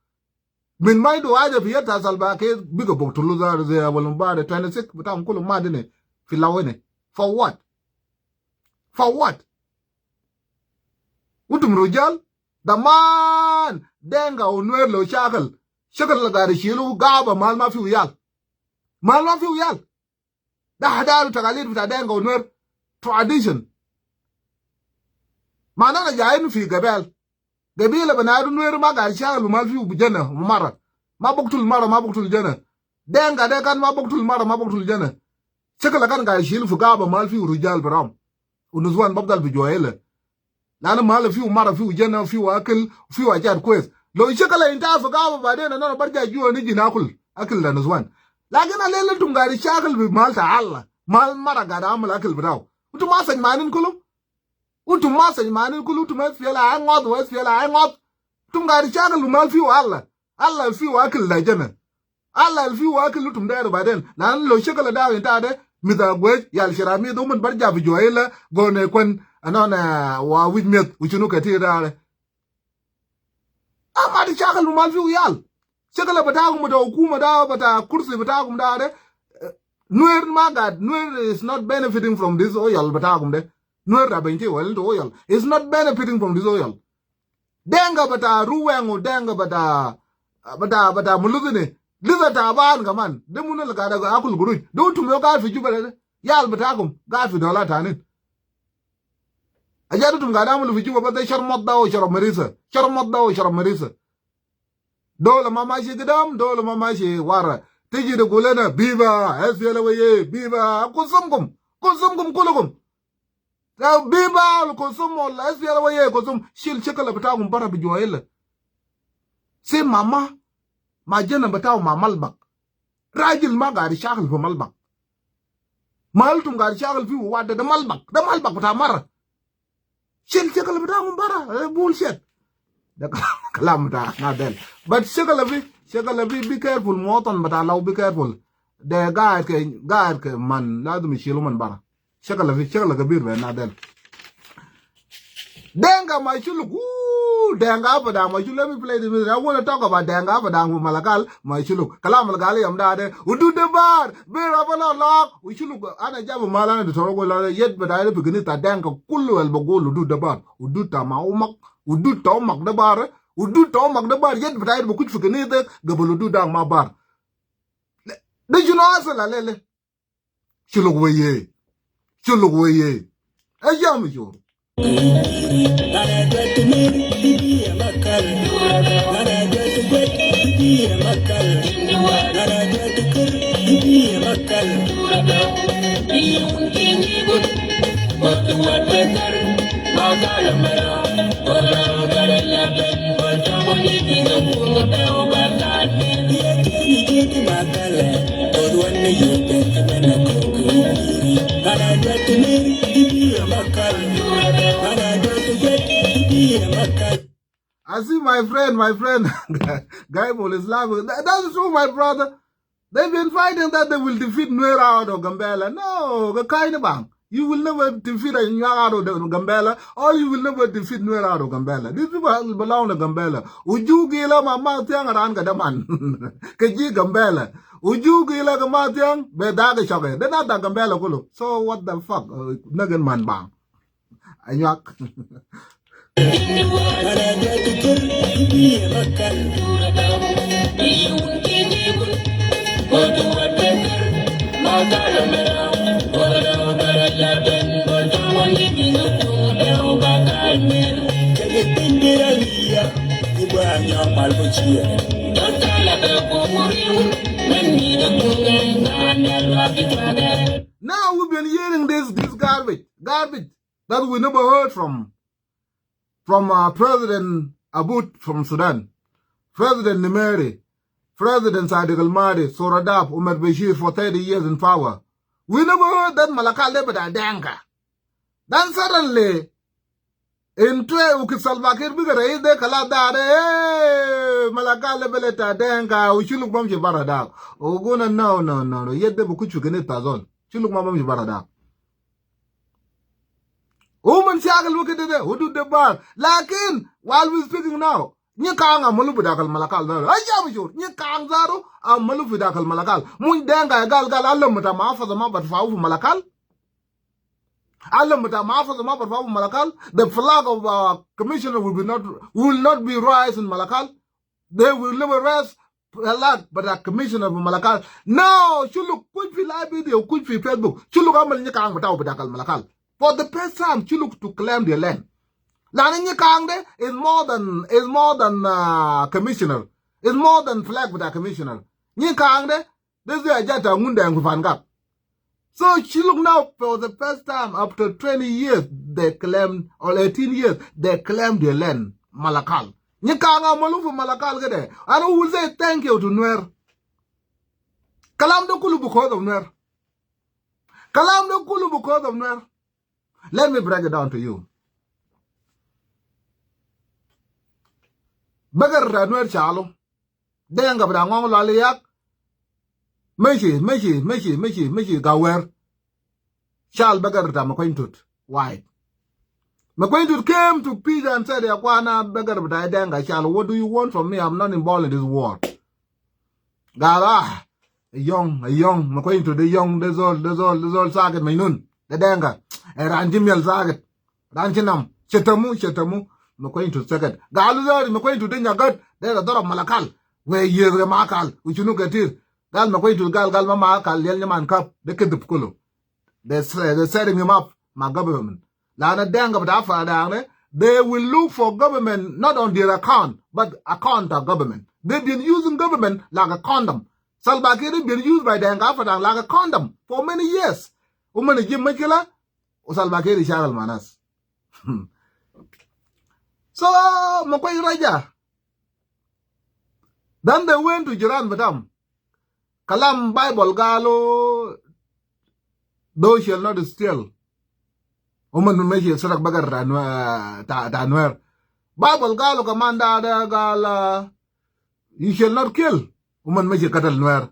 Min ma indu haja fi yed ta Salva Kiir, biga buktulu zar zai awal mubada, twenty-six bitaum kulu ma dine fi lawene. For what? For what? Utum rujal? Daman Denka u Nuer lo shakal, shakal gaid shilu gaba, mahal ma fiu yal. Mahal ma fiu yal. De adad u takalid bita Denka u Nuer, tradition. Ma nana jayin fi gabel. Gabila bita Nuer ma gaid shakal bi mahal fiu jana mara. Ma buktul mara, ma buktul jana. Denka de kan ma buktul mara, ma buktul jana. Shakal kan gaid shilu fi gaba mahal fiu rujal bitaum. U nusuwan bafdal bi juwa yala. Lanu mahal fiu mara, fiu jana, fiu akil, fiu hajat kwes. Lo shakal inta fi gaba baden, nana barja juwa niji nakul akil ta nusuwan. Lakin al lel utum gaid shakal fi mahal ta Allah. Mahal mara gaid amal akil bitau. Utum ma sajmanin kulu? Utum ma sajmanin kulu? Utum S P L A I ngot, wa S P L A I ngot. Utum gaid shakal fi mahal fiu Allah. Allah fiu akil ta jana. Allah fiu akil utum dairu baden. Lanu lo shakal da inta de, mita gwej, yal sharami de, uman barja fi juwa yala, gone kwen, anana, wa wij miet, u shunu katir da de. Ama di shakal bi mahal fiu yal. Shakal bitakum bita hukuma da, bita kursi bitakum da de. Eh, Nuer ma gaid, Nuer is not benefiting from this oil bitakum de. Nuer ta Bentiu wala indu oil is not benefiting from this oil. Denka bita Ruweng u Denka bita, bita, bita Muluzi ne, lisa taban kaman. De munu al gaid akul guruj? De utum yo gaid fi Juba de. Yal bitakum gaid fi dola tanin. Ajat utum gaid amulu fi Juba bas de sharab mada u sharab marisa. Sharab mada u sharab marisa. Dola ma mashi gidam, dola ma mashi wara. Tiji tagul lena, "Viva, S P L A I O, viva, kusumkum, kusumkum kulukum." Viva al kusum wala S P L A I O kusum, shil shakal bitakum bara bi juwa yala. Same ma, ma jana bitau ma malbak. Rajil ma gaid shakal fi malbak. Mahal tum gaid shagul fi wad de, de malbak, de malbak bita mara. Shil shagul bita um bara, eh, bullshit. De kalam, kalam bita Nadel. But shagul fi, shagul fi, be careful, muwatin bita Law, be careful. De gaid ke, gaid ke man, lazim yishilu man bara. Shakal fi, shakal kabir be Nadel. Denga ma Shuluk, ooh, Denga Padang ma Shuluk. Let me play the music. I wanna talk about Denga Padang fi Malakal ma Shuluk. Kalam al gal yom da de, hudud de bar, ber abana lak, u Shuluk, ana jabu mal ana de toro go la, yet bita de fi kanisa ta Denga kullu al bagul hudud de bar. Hudud ta ma umak, hudud ta umak de bar, hudud ta umak de bar, yet bita de bi kush fi kanisa, gabal hudud da ma bar. De shunu asal alele. Shuluk weye. Shuluk weye. E ya mi shur. I see my friend, my friend. Guy Paul is laughing. That, that's true, my brother. They've been fighting that they will defeat Nuer out of Gambela. No, ka kai ni bang. You will never defeat Anyuak out of the Gambela, or you will never defeat Nuer out of Gambela. These people belong to Gambela. Uju gila ma ma tiang aran ka daman. Ka ji Gambela. Uju gila ka ma tiang, be da ka shoke. They're not the Gambela kulu. So what the fuck? Uh, nagan man bang. Anyuak. Now we've been hearing this, this garbage, garbage that we never heard from, from, uh, President Abut from Sudan, President Nimeri, President Sadiq Al Mahdi, Soradab, Umar Bashir for thirty years in power. We never heard that Malakal de bita Denga. Then suddenly, in twe uki Salva Kiir bigger, eh, de kala da de, eh, Malakal de bele ta Denga, u Shuluk bamshi bara da. U guna, no, no, no, no. Yet de bi kush fi kanisa ta zol. Shuluk ma bamshi bara da. Uman shagul wekit de, hudud de bar. Lakin, while we speaking now, Nyakang amalu fi dakal Malakal da. Aja bi shur. Nyakang zatu amalu fi dakal Malakal. Mush Denga gal, gal alam bita mahafaz ma barfau fi Malakal. Alam bita mahafaz ma barfau fi Malakal. The flag of, uh, commissioner will be not, will not be raised in Malakal. They will never raise flag bita commissioner fi Malakal. Now, Shuluk, kush fi live video, kush fi Facebook. Shuluk amal Nyakang bitau fi dakal Malakal. For the first time, Shuluk to claim their land. Lanu Nyakang de is more than, is more than, uh, commissioner. Is more than flag bita commissioner. Nyakang de, de zai haja ta Ngundeng fi Fangak. So Shuluk now, for the first time after twenty years, they claim, or eighteen years, they claim their land, Malakal. Nyakang amalu fi Malakal kede. And we will say thank you to Nuer. Kalam de kulu because of Nuer. Kalam de kulu because of Nuer. Let me break it down to you. Beger ta Nuer shalu. Denga bita Ngong Lwaliyak. Meshi, meshi, meshi, meshi, meshi, ga wer. Shal beger ta Makuei Tut. Why? Makuei Tut came to Peter and said, "Ya kwana, beger bita Denga shal. What do you want from me? I'm not involved in this war." Gal, ah, young, young, Makuei Tut de young, de zol, de zol, de zol sakit majnun, de Denga. E ran ji miel sakit. Ran ji nam, shetamu, shetamu, Makuei Tut sakit. Galu zari, Makuei Tut de nyagat, de la darab Malakal. We yezre ma akal, u shunu ketir. Gal Makuei Tut gal, gal ma ma akal, yal nyaman kap, de kedib kulu. They say, they're setting him up, ma government. Lanu Denga bita Fadang de, they will look for government not on their account, but account of government. They've been using government like a condom. Salva Kiir been used by Denga Fadang like a condom for many years. Uman jib mushkila, u Salva Kiir shagul ma nas. So, Makuei raja. Then they went to jiran bitam. Kalam Bible galu, Thou shall not steal. Uman ma shi sarag bagar ta Nuer. Bible galu kaman da, da gal, uh, you shall not kill. Uman ma shi katal Nuer.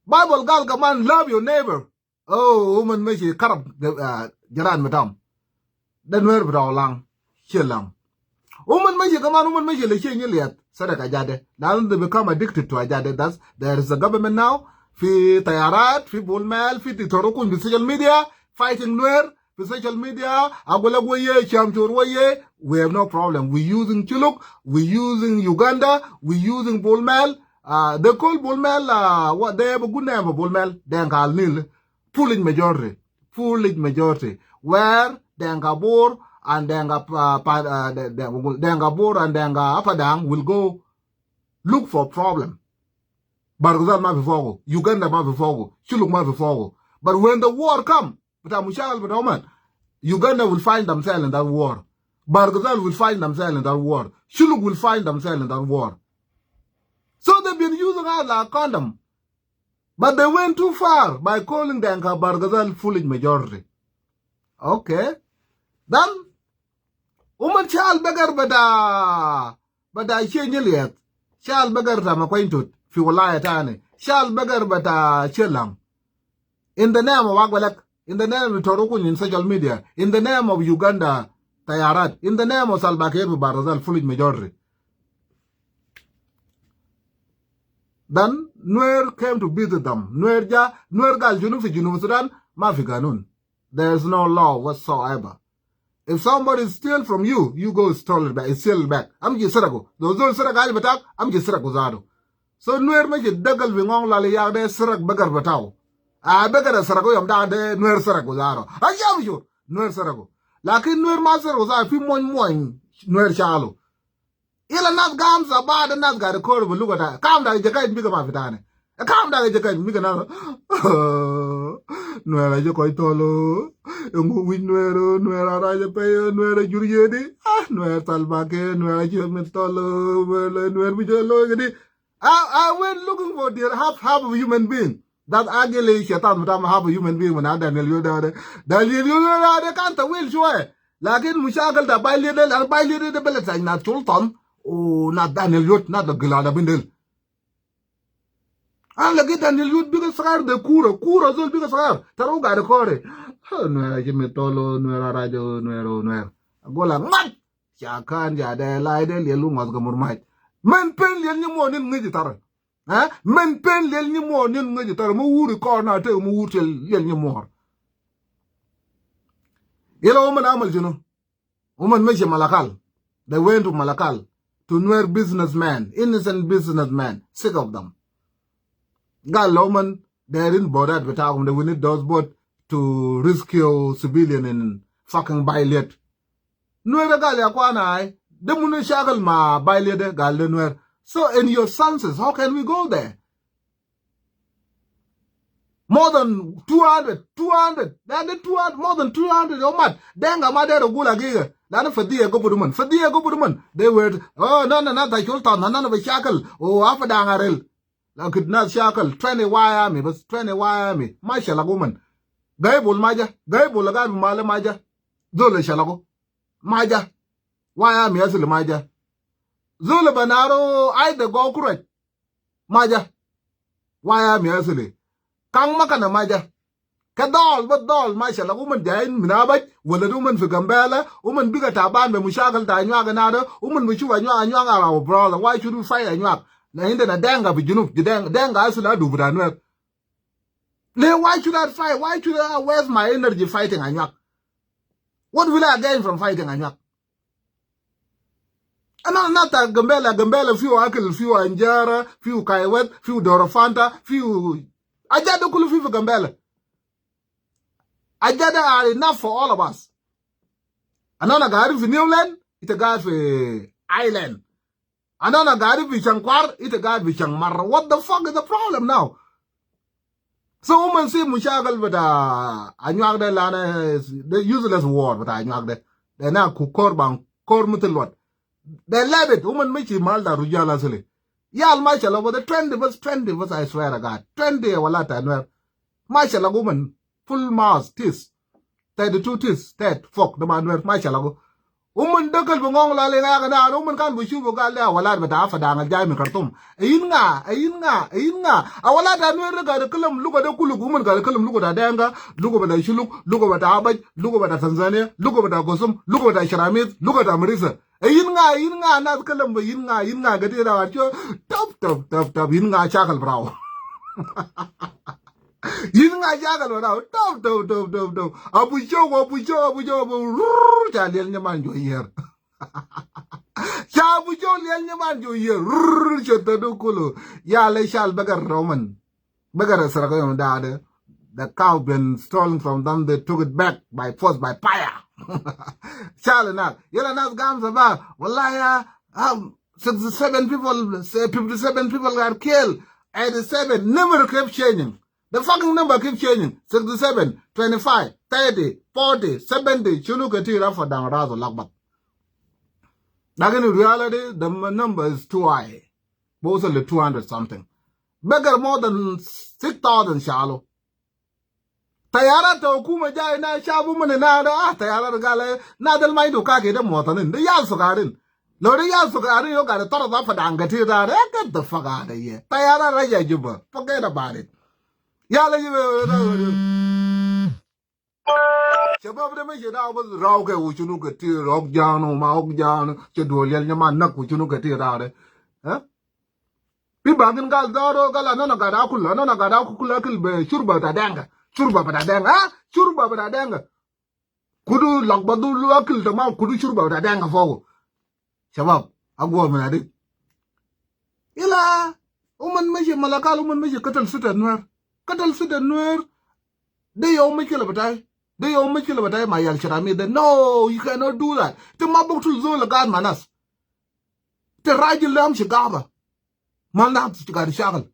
Bible gal kaman love your neighbor. Oh, uman ma shi karab, uh, jiran bitaum. Da Nuer bitaw lang, shi lang. Uman ma shi kaman, uman ma shi le shi nyi liat. Sarag ajade. Now they become addicted to ajade. That's, there is a government now. Fi tayarat, fi Bol Mel, fi diktor kun fi social media, fighting Nuer fi social media. Agu lak wa ye, Shamshwor wa ye. We have no problem. We using Shuluk, we using Uganda, we using Bol Mel. Uh, they call Bol Mel, uh, what, they have a good name for Bol Mel. They call Nil. Foolish majority. Foolish majority. Where Denka Bor and Denka, uh, pa, uh, De-, De-, Denka Bor and Denka Apadang will go look for problem. Bargazal ma fi fogo, Uganda ma fi fogo, Shuluk ma fi fogo. But when the war come, bita mushakil bita uman, Uganda will find themselves in that war. Bargazal will find themselves in that war. Shuluk will find themselves in that war. So they've been using us like a condom. But they went too far by calling Denka Bargazal foolish majority. Okay. Then, uman shal bagar bita, bita shi nyi liat. Shal bagar ta Makuaintut fi wilaya tani. Shal bagar bita Shillong. In the name of Agwelek, in the name of Torokun in social media, in the name of Uganda tayarat, in the name of Salva Kiir fi Bargazal foolish majority. Then Nuer came to visit them. Nuer ja, Nuer gal shunu fi Junub Sudan, ma fi ganun. There is no law whatsoever. If somebody steal from you, you go steal it back, steal it back. Amshi saragu. Lo zol sarag haja bitak, amshi saragu zatu. So Nuer ma shi dagal fi Ngong Laliak de sarag bagar bitau. A bagar saragu yom da de Nuer saragu zatu. Aja amshu, Nuer saragu. Lakin Nuer ma saragu zatu, fi mony mony Nuer shalu. Ila nas gamsa bada nas gari kor buluga ta. Kam da jaka in biga ma fi tani. Kam da jaka in biga na. Nuer aja koi tolo. Yungu win Nuer, Nuer araja pe, Nuer juriedi. Ah, Nuer talbake, Nuer aja mit tolo, Nuer bijalo gedi. I, I went looking for the half, half of a human being. That ugly shaitan bita half a human being bita Daniel Yod de. Daniel Yod de kan tawil shwaya. Lakin mushakil ta Bailed de, Bailed de beled ta nas sultan. U nas Daniel Yod, nas gilada bindel. Ana lagit Daniel Yod biga sagar de kura, kura zol biga sagar. Tara u gari kore. Ha, Nuer aja mit tolo, Nuer araja, Nuer, Nuer. Agola mat. Shakan ja de lai de liel u ngas ga murmaj. Men pen liel nyi mo nin ngi ji tara. Ha? Men pen liel nyi mo nin ngi ji tara. Mo wuri kor na te mo wuri liel nyi mo. Ila uman amal shunu? Uman mashi Malakal. They went to Malakal to Nuer businessmen, innocent businessmen. Sick of them. Gal uman, they didn't bother with them. They will need those boat to rescue civilian in fucking Bailed. Nuer gal ya kwana ai. De munu shakal ma Bailed de gal de Nuer. So in your senses, how can we go there? More than two hundred, two hundred. They are the two hundred, more than two hundred. Yo mat. Denga ma de rogula giga. Lana fadiya go buduman. Fadiya go buduman. They were, oh, no, no, not the sultan. No, no, no, bashakal. Oh, afa dangarel. Lakin nas shakal. Twenty Y army, bas twenty Y army. Ma shalagu man. Gaibul maja. Gaibul gabi male maja. Zole shalagu. Maja. Waya mi asili maja. Zul banaro ai de go kuraj. Maja. Waya mi asili. Kang makana maja. Ka dol, ba dol, mashallah, uman jain min abaj, wala uman fi Gambela, uman biga taban be mushakil ta Anyuak nada, uman bishufu Anyuak, Anyuak are our brother. Why should we fight Anyuak? Na indana Denga fi Junub, Denga, Denga asili adu bita Nuer. Le, why should I fight? Why should I waste my energy fighting Anyuak? What will I gain from fighting Anyuak? Ana nas ta Gambela, Gambela fiu akil, fiu anjara, fiu kaiwet, fiu doro Fanta, fiu ajat de kulu fiu fi Gambela. Ajat de are enough for all of us. Ana gaid fi New Land, ita gaid fi island. Ana gaid fi Shang Kwar, ita gaid fi Shang Marra. What the fuck is the problem now? So uman si mushakil bita Anyuak de lana, the useless war bita Anyuak de. De na ku kor bang, kor mitil wat. They love it. Uman mishi mal ta rujal asili. Yal mashallah, but the twenty bas, twenty bas, I swear to God. Twenty wala ta Nuer. Mashallah, uman. full mouth teeth. Thirty-two teeth, tet, fok, de ma Nuer, ma shala go. Uman de kalbu ngong la le nga ga na, uman kan bu shubu gal le, walad bata Fadang al jai min Khartoum. Ayin nga, ayin nga, ayin nga. A walad ta Nuer ga de kalam luga de kuluk, uman ga de kalam luga ta Denga, luga bata Shuluk, luga bata Abaj, luga bata Tanzania, luga bata Gosum, luga bata Sharamit, luga bata Marisa. Ayin nga, ayin nga, nas kalam ba ayin nga, ayin nga, gadi da warcho, top, top, top, top, ayin nga shakal bravo. Yin nga shakal wada. Top, top, top, top, top. Abu Shok, Abu Shok, Abu Shok, Abu Rrrr, sha liel nyaman jo yer. Sha Abu Shok liel nyaman jo yer. Rrrr, sha ta du kulu. Ya le shal bagar Roman. Bagar asra ko yom dade. The cow been stolen from them. They took it back by force, by fire. Shal na. Yala nas gam saba. Wallahi ya. Um, sixty-seven people, say fifty-seven people got killed. Eighty-seven. Never kept changing. The fucking number keep changing. Sixty-seven, twenty-five, thirty, forty, seventy. Shunu katir Fadang ras lagbat. Lakin in reality, the m-, number is too high. Mostly two hundred something. Bagar more than six thousand shalu. Tayara ta hukuma jai na shabu mane na da, ah, tayara gal, na dal ma indu ka keda muwatanin. De ya sukarin. Lo de ya sukarin yo ga de tara da Fadang katir da, eh, get the fuck out of here. Tayara raja Juba. Forget about it. Ya la Juba. Shabab de mashi da bas raw ke wu shunu katir, ok jano, ma ok jano, che do liel nyama nak wu shunu katir da de. Eh? Pi bagin gal daro gal anana gada kul, anana gada kul akil be shurba bata Denga. Shurba bata Denga, ha? Shurba bata Denga. Kudu lagbadu lu akil tamam, kudu shurba bata Denga fogo. Shabab, agwa min adi. Ila, uman mashi Malakal, uman mashi katal sita Nuer. Katal sita Nuer. De yom mashkila batai. De yom mashkila batai ma yal Sharami de. No, you cannot do that. Te ma buktul zol gad ma nas. Te rajil lam shi gaba. Ma nas shi gad shakal.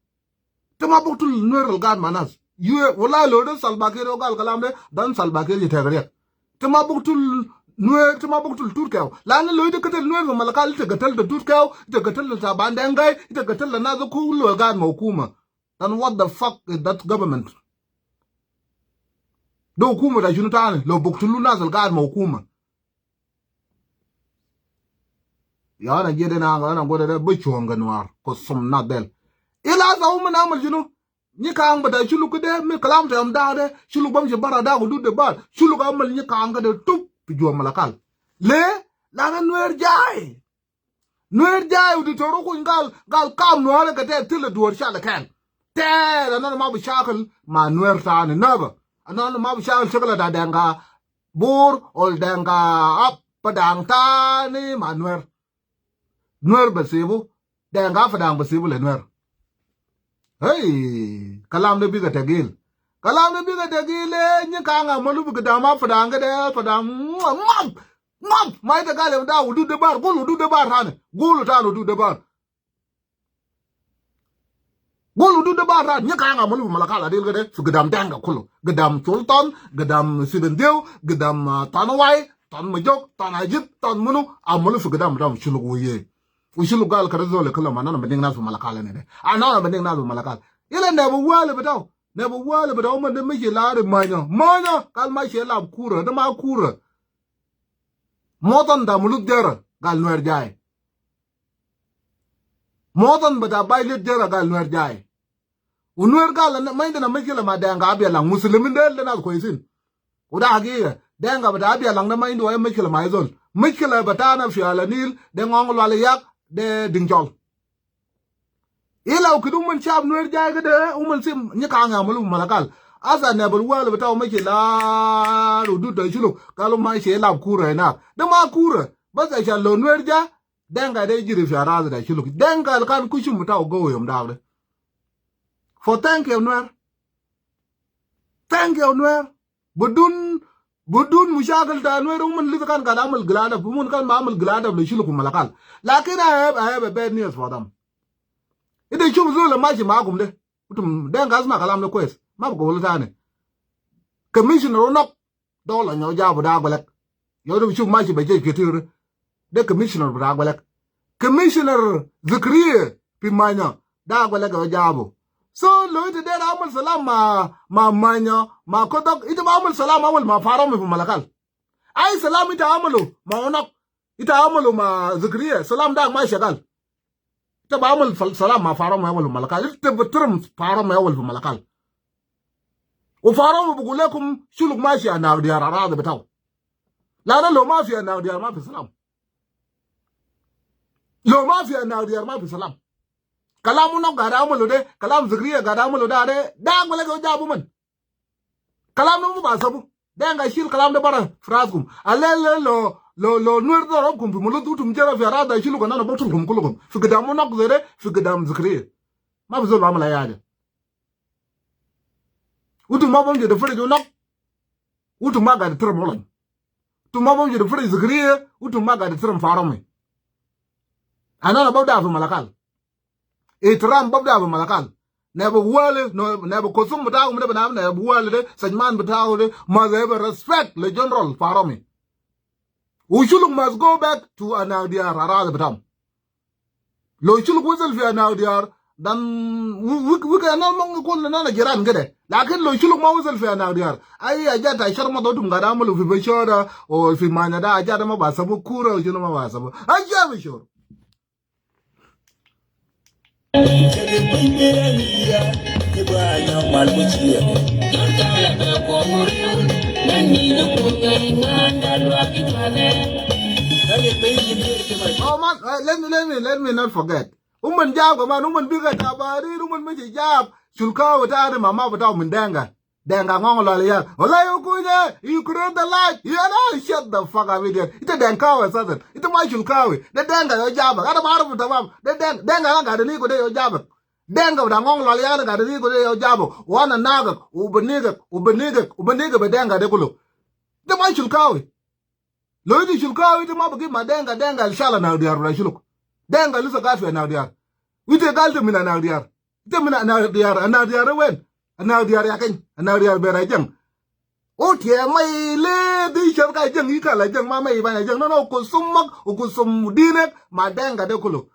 Te ma buktul Nuer al gad ma nas. Yu, wala lo de Salva Kiir o gal kalam de, dan Salva Kiir ji tegriak. Te ma buktul Nuer, te ma buktul Turkew. Lana lo ita katal Nuer fi Malakal, ita katal ta Turkew, ita katal ta Taban Dengai, ita katal ta nas kulu al gad ma hukuma. Then what the fuck is that government? De hukuma ta shunu tani, lo buktulu nas al gad ma hukuma. Ya na jede na, na gode de bu chuanga Nuer, kusum na del. Ila sa uman amal shunu? Nyi kang bata Shuluk de, mi kalam ta yom da de, Shuluk bamshi bara da hudud de bar. Shuluk amal nyi kang de tup fi jua Malakal. Le, lana Nuer jai. Nuer jai wu di toro kun gal, gal kam Nuer ka te tila duwar shala kan. Te, anana ma bi shakal ma Nuer tani naba. Anana ma bi shakal shakal ta Denga Bor, ol Denga Ap, Padang tani ma Nuer. Nuer basibu, Denga Fadang basibu le Nuer. Hey, kalam de biga tegil. Kalam de biga tegil, eh, nyi kanga malu biga dama Fadang de, Fadang, mwam, mwam, mwam. Ma ita gal da hudud de bar, gul hudud de bar tani. Gul tani hudud de bar. Gul hudud de bar tani, nyi kanga malu Malakal adil gede, fi gidam Denga kulu. Gidam Sultan, gidam Sibendiu, gidam, ah, Tanwai, Tan Majok, Tan Ajib, Tan munu, amalu fi gidam, gidam Shuluk wuye. Wu Shuluk gal kare zol kalam, anana ma ning nas fi Malakal ne de. Anana ma ning nas fi Malakal. Ila nebu wale bitau. Nebu wale bitau, man de mashi lari manya. Manya, gal mashi lab kura, de ma kura. Motan ta Mulud Jara, gal Nuer jai. Motan bata Bailit Jara, gal Nuer jai. Wu Nuer gal na, ma indana mashkila ma Denga Abialang, Muslimin del de nas kwesin. Wu da hagiga, Denga bata Abialang de ma indu ay mashkila ma ay zol. Mashkila batana fi Ala Nil, de Ngong Lwal Yak, de Dingchol. Ila wu kede uman shab Nuer jai kede, uman sim nyi kanga malu Malakal. Asa nebu wale bitau mashi la hudud ta Shuluk, galu mashi lab kura hinak. De ma kura, bas ashan lo Nuer ja, Denga de jiri fi araz ta Shuluk. Denga al kan kushum bitau go yom dak de. For thank you, Nuer. Thank you, Nuer. Budun, budun mushakil ta Nuer, uman lisa kan, kan amal gilada, uman kan ma amal gilada le Shuluk Malakal. Lakin I have, I have a bad news for them. Ita shuf zol mashi makum de. Utum, Denga asma kalam de kwes. Ma bi gulu tani. Commissioner Onok, dola nyo jabu da gwalek. Yo de shuf mashi be jesh ketir. De commissioner bita Agwelek. Commissioner Zikriye fi Manya, da Agwelek yo jabu. So lo ita dera amal salam ma, ma Manya, ma Kodok, ita ba amal salam awal ma Faromi fi Malakal. Ai salam ita amalu ma Unok, ita amalu ma Zikriya, salam dak ma shagal. Ita ba amal fal-, salam ma Faromi awal fi Malakal. Ita bihtaram Faromi awal fi Malakal. Wa Faromi bugul lekum Shuluk mashi Anagdiar aradi bitau. Lanu lo mafi Anagdiar mafi salam. Lo mafi Anagdiar mafi salam. Kalam Unok gad amalu de, kalam Zikriya gad amalu de, de, de agwal ke jabu man. Kalam de ma bi sabu. Denga shil kalam de bara fi raskum. Alele lo, lo, lo Nuer darabkum fi Malut, utum jere fi aradi Shuluk, ana ana baktulkum kulukum. Fi gidam Unok zede, fi gidam Zikriya. Mafi zol bi amal ai haja. Utum ma bamshu de firi Unok. Utum ma gad ihtaram Olony. Utum ma bamshu de firi Zikriya, utum ma gad ihtaram Faromi. Ana ana babda fi Malakal. Ihtiram babda fi Malakal. Naibu wali, no, naibu kusum bitakum de, bana naibu wali de, sajman bitakum de, must have respect le General Faromi. Wa Shuluk must go back to Anagdiar, aradi bitam. Lo Shuluk wasal fi Anagdiar, dan wi-, wi-, wi-, ana ma ngi kulu ana jiran kede. Lakin lo Shuluk ma wasal fi Anagdiar, ai ajat ta sharm de utum gad amalu fi Bashora, o fi Manya de, ajat de ma bi sabu, kura, o shunu ma bi sabu. Ajat Bashora. Oh man, uh, let me, let me, let me not forget. Uman jab kaman, uman biga tabarir, uman mashi jab Shulkawi tani, mama bitau min Denga. Denga Ngong Lwaliar. Wallahi ya kunya, you cross the line. You know, shut the fuck up, idiot. Ita Denkawi asasan. Ita ma Shulkawi. De Denga yo jabak. Ana ma arfu tamam. De Deng-, Denga ana gad aniku de yo jabak. Denga bita Ngong Lwaliar ana gad aniku de yo jabak. Wa ana nagak, u bi nigak, u bi nigak, u bi nigak be Denga de kulu. Ita ma Shulkawi. Lo ita Shulkawi, ita ma bigif ma Denga, Denga al shal Anagdiar bita Shuluk. Denga lisa gad fi Anagdiar. Ita gal ita min Anagdiar. Ita min Anagdiar, Anagdiar wen? Anagdiar ya keny, Anagdiar bita Jeng. Ita ya ma ile di sharka Jeng, i kala Jeng, ma ma i bana Jeng. No, no, kusum mak, kusum dinek, ma Denga de kulu.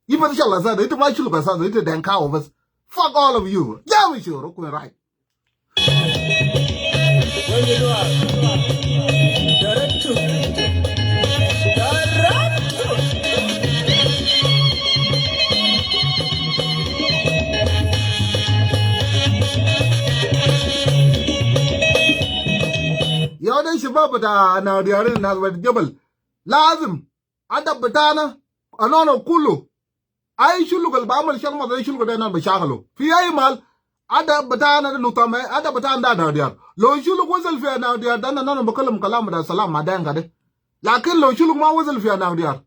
I bita shal asasan, ita ma Shuluk asasan, ita Denkawi bas. Fuck all of you. Jami shuru, kun right. Ya de shabab bita Anagdiar, nas Wadi Jabal. Lazim adab bitana, ana ana kulu. Ai Shuluk al bi amal sharm de, Shuluk de ana ana bi shagalu. Fi ai mal, adab bitana de nutama, adab bitana de Anagdiar. Lo Shuluk wasal fi Anagdiar, de ana ana bi kalam kalam bita salam ma Denga de. Lakin lo Shuluk ma wasal fi Anagdiar,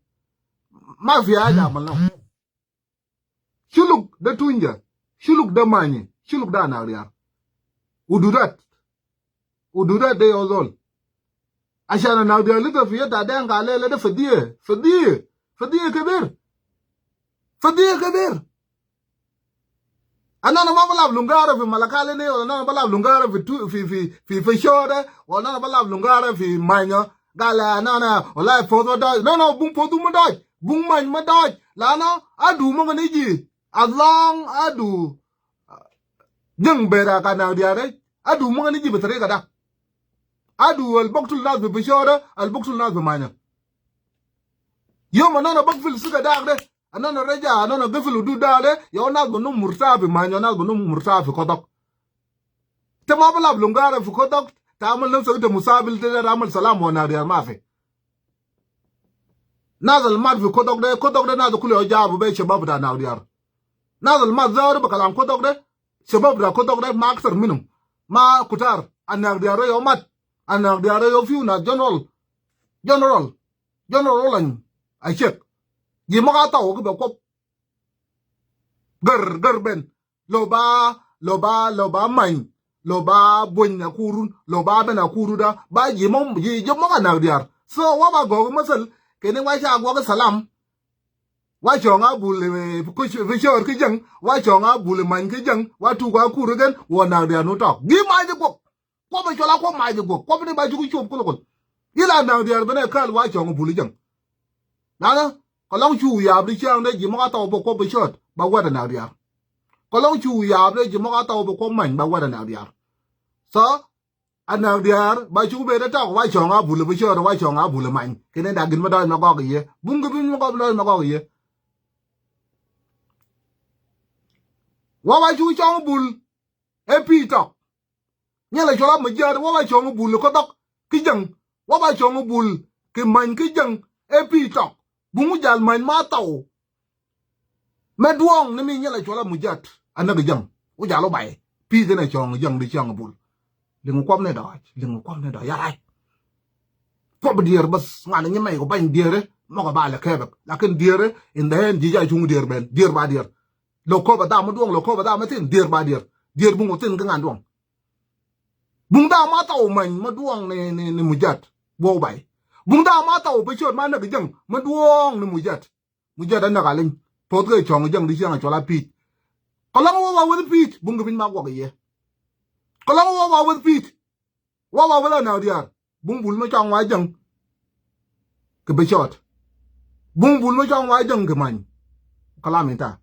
ma fi haja amalna. Shuluk de Tunja, Shuluk de Manye, Shuluk de Anagdiar. Ududat. Ududat de ya zol. Ashan Anagdiar lita fi yad ta Denga, lele de fadiya, fadiya, fadiya kebir. Fadiya kebir. Ana ana ma balab lungara fi Malakal ne, wala ana ana balab lungara fi tu-, fi, fi, fi, fi Shore, wala ana ana balab lungara fi Manya. Gal ana ana, wallahi fodu doj. No, no, bung fodu ma doj. Bung many ma doj. Lanu adu mumkin yiji. As long adu Jeng bita Anagdiar, adu mumkin yiji bi tariga da. Adu al biktul nas fi Bashora, al biktul nas fi Manya. Yom ana ana bikfil siga dak de, ana ana raja, ana ana gafil udud dak de, ya nas bi num murta fi Manya, nas bi num murta fi Kodok. Ita ma balab lungara fi Kodok, ta amal nafsak ita musabil, ita dayir amal salam wa Anagdiar, mafi. Nas al mat fi Kodok de, Kodok de nas kulu ya jabu be shabab bita Anagdiar. Nas al mat zaru be kalam Kodok de, shabab bita Kodok de ma aktar minum. Ma kutar, Anagdiar ya mat. Anagdiar ya fiu nas general. General. General Olany Ashek. Ji ma kata wo ki be kop. Gar, gar ben. Lo ba, lo ba, lo ba many, lo ba buny Akurun, lo ba ben Akuru da, ba ji mom, ji, ji mom Anagdiar. So, wa ba gogo masal, kene wa cha gogo salam. Wa chonga bul, eh, fi kush-, fi Shor ki Jeng, wa chonga bul many ki Jeng, wa tugu Akuru gen, wa Anagdiar nu tok. Gi ma ji gok. Kop ba chola kop ma ji gok. Kop ni ba ji ku chop kulu kulu. Ila Anagdiar bene kal wa chonga bul Jeng. Nana, ka long chu ya bri chang de ji ma ka tau ba kop ba shot, ba wada Anagdiar. Kelong chu yap le ji mok a tau ba kwong many ba wad anak diar. So, anak diar, ba chu bede tau, wa chong a bul, ba chor, wa chong a bul many. Kene da gin ma doi ma gog ye. Bung ke bin ma gog doi ma gog ye. Wa wa chu chong bul, e pi tok. Nyila chwa la Mujat, wa wa chong bul ko dok, ki jang. Wa wa chong bul, ki many ki jang, e pi tok. Bung u jal many ma tau. Me duong ni mi nyila chwa la Mujat, anak jang. U jal u bai. Pi kene chong jang di chong bul. Ling kwam ne doi, ling kwam ne doi, ya rai. Kwab dier bas, ngan ni mai ko bany dier, mo ko ba le kebek. Lakin dier, in the end, ji ja chung dier ben, dier ba dier. Lo ko ba da ma duong, lo ko ba da ma tin, dier ba dier. Dier bung u tin ka ngan duong. Bung da ma tau many, ma duong ni, ni, ni Mujat. Bo bai. Bung da ma tau, ba chot ma anak jang, ma duong ni Mujat. Mujat anak aling. Pot ke chong jang di chang chwa la Pit. Kelong wa wa wad Pit, bung ke bin ma kwak ye. Kelong wa wa wad Pit. Wa wa wad anak diar. Bung bul ma chong wa jang. Ke ba chot. Bung bul ma chong wa jang ke many. Kalam ita.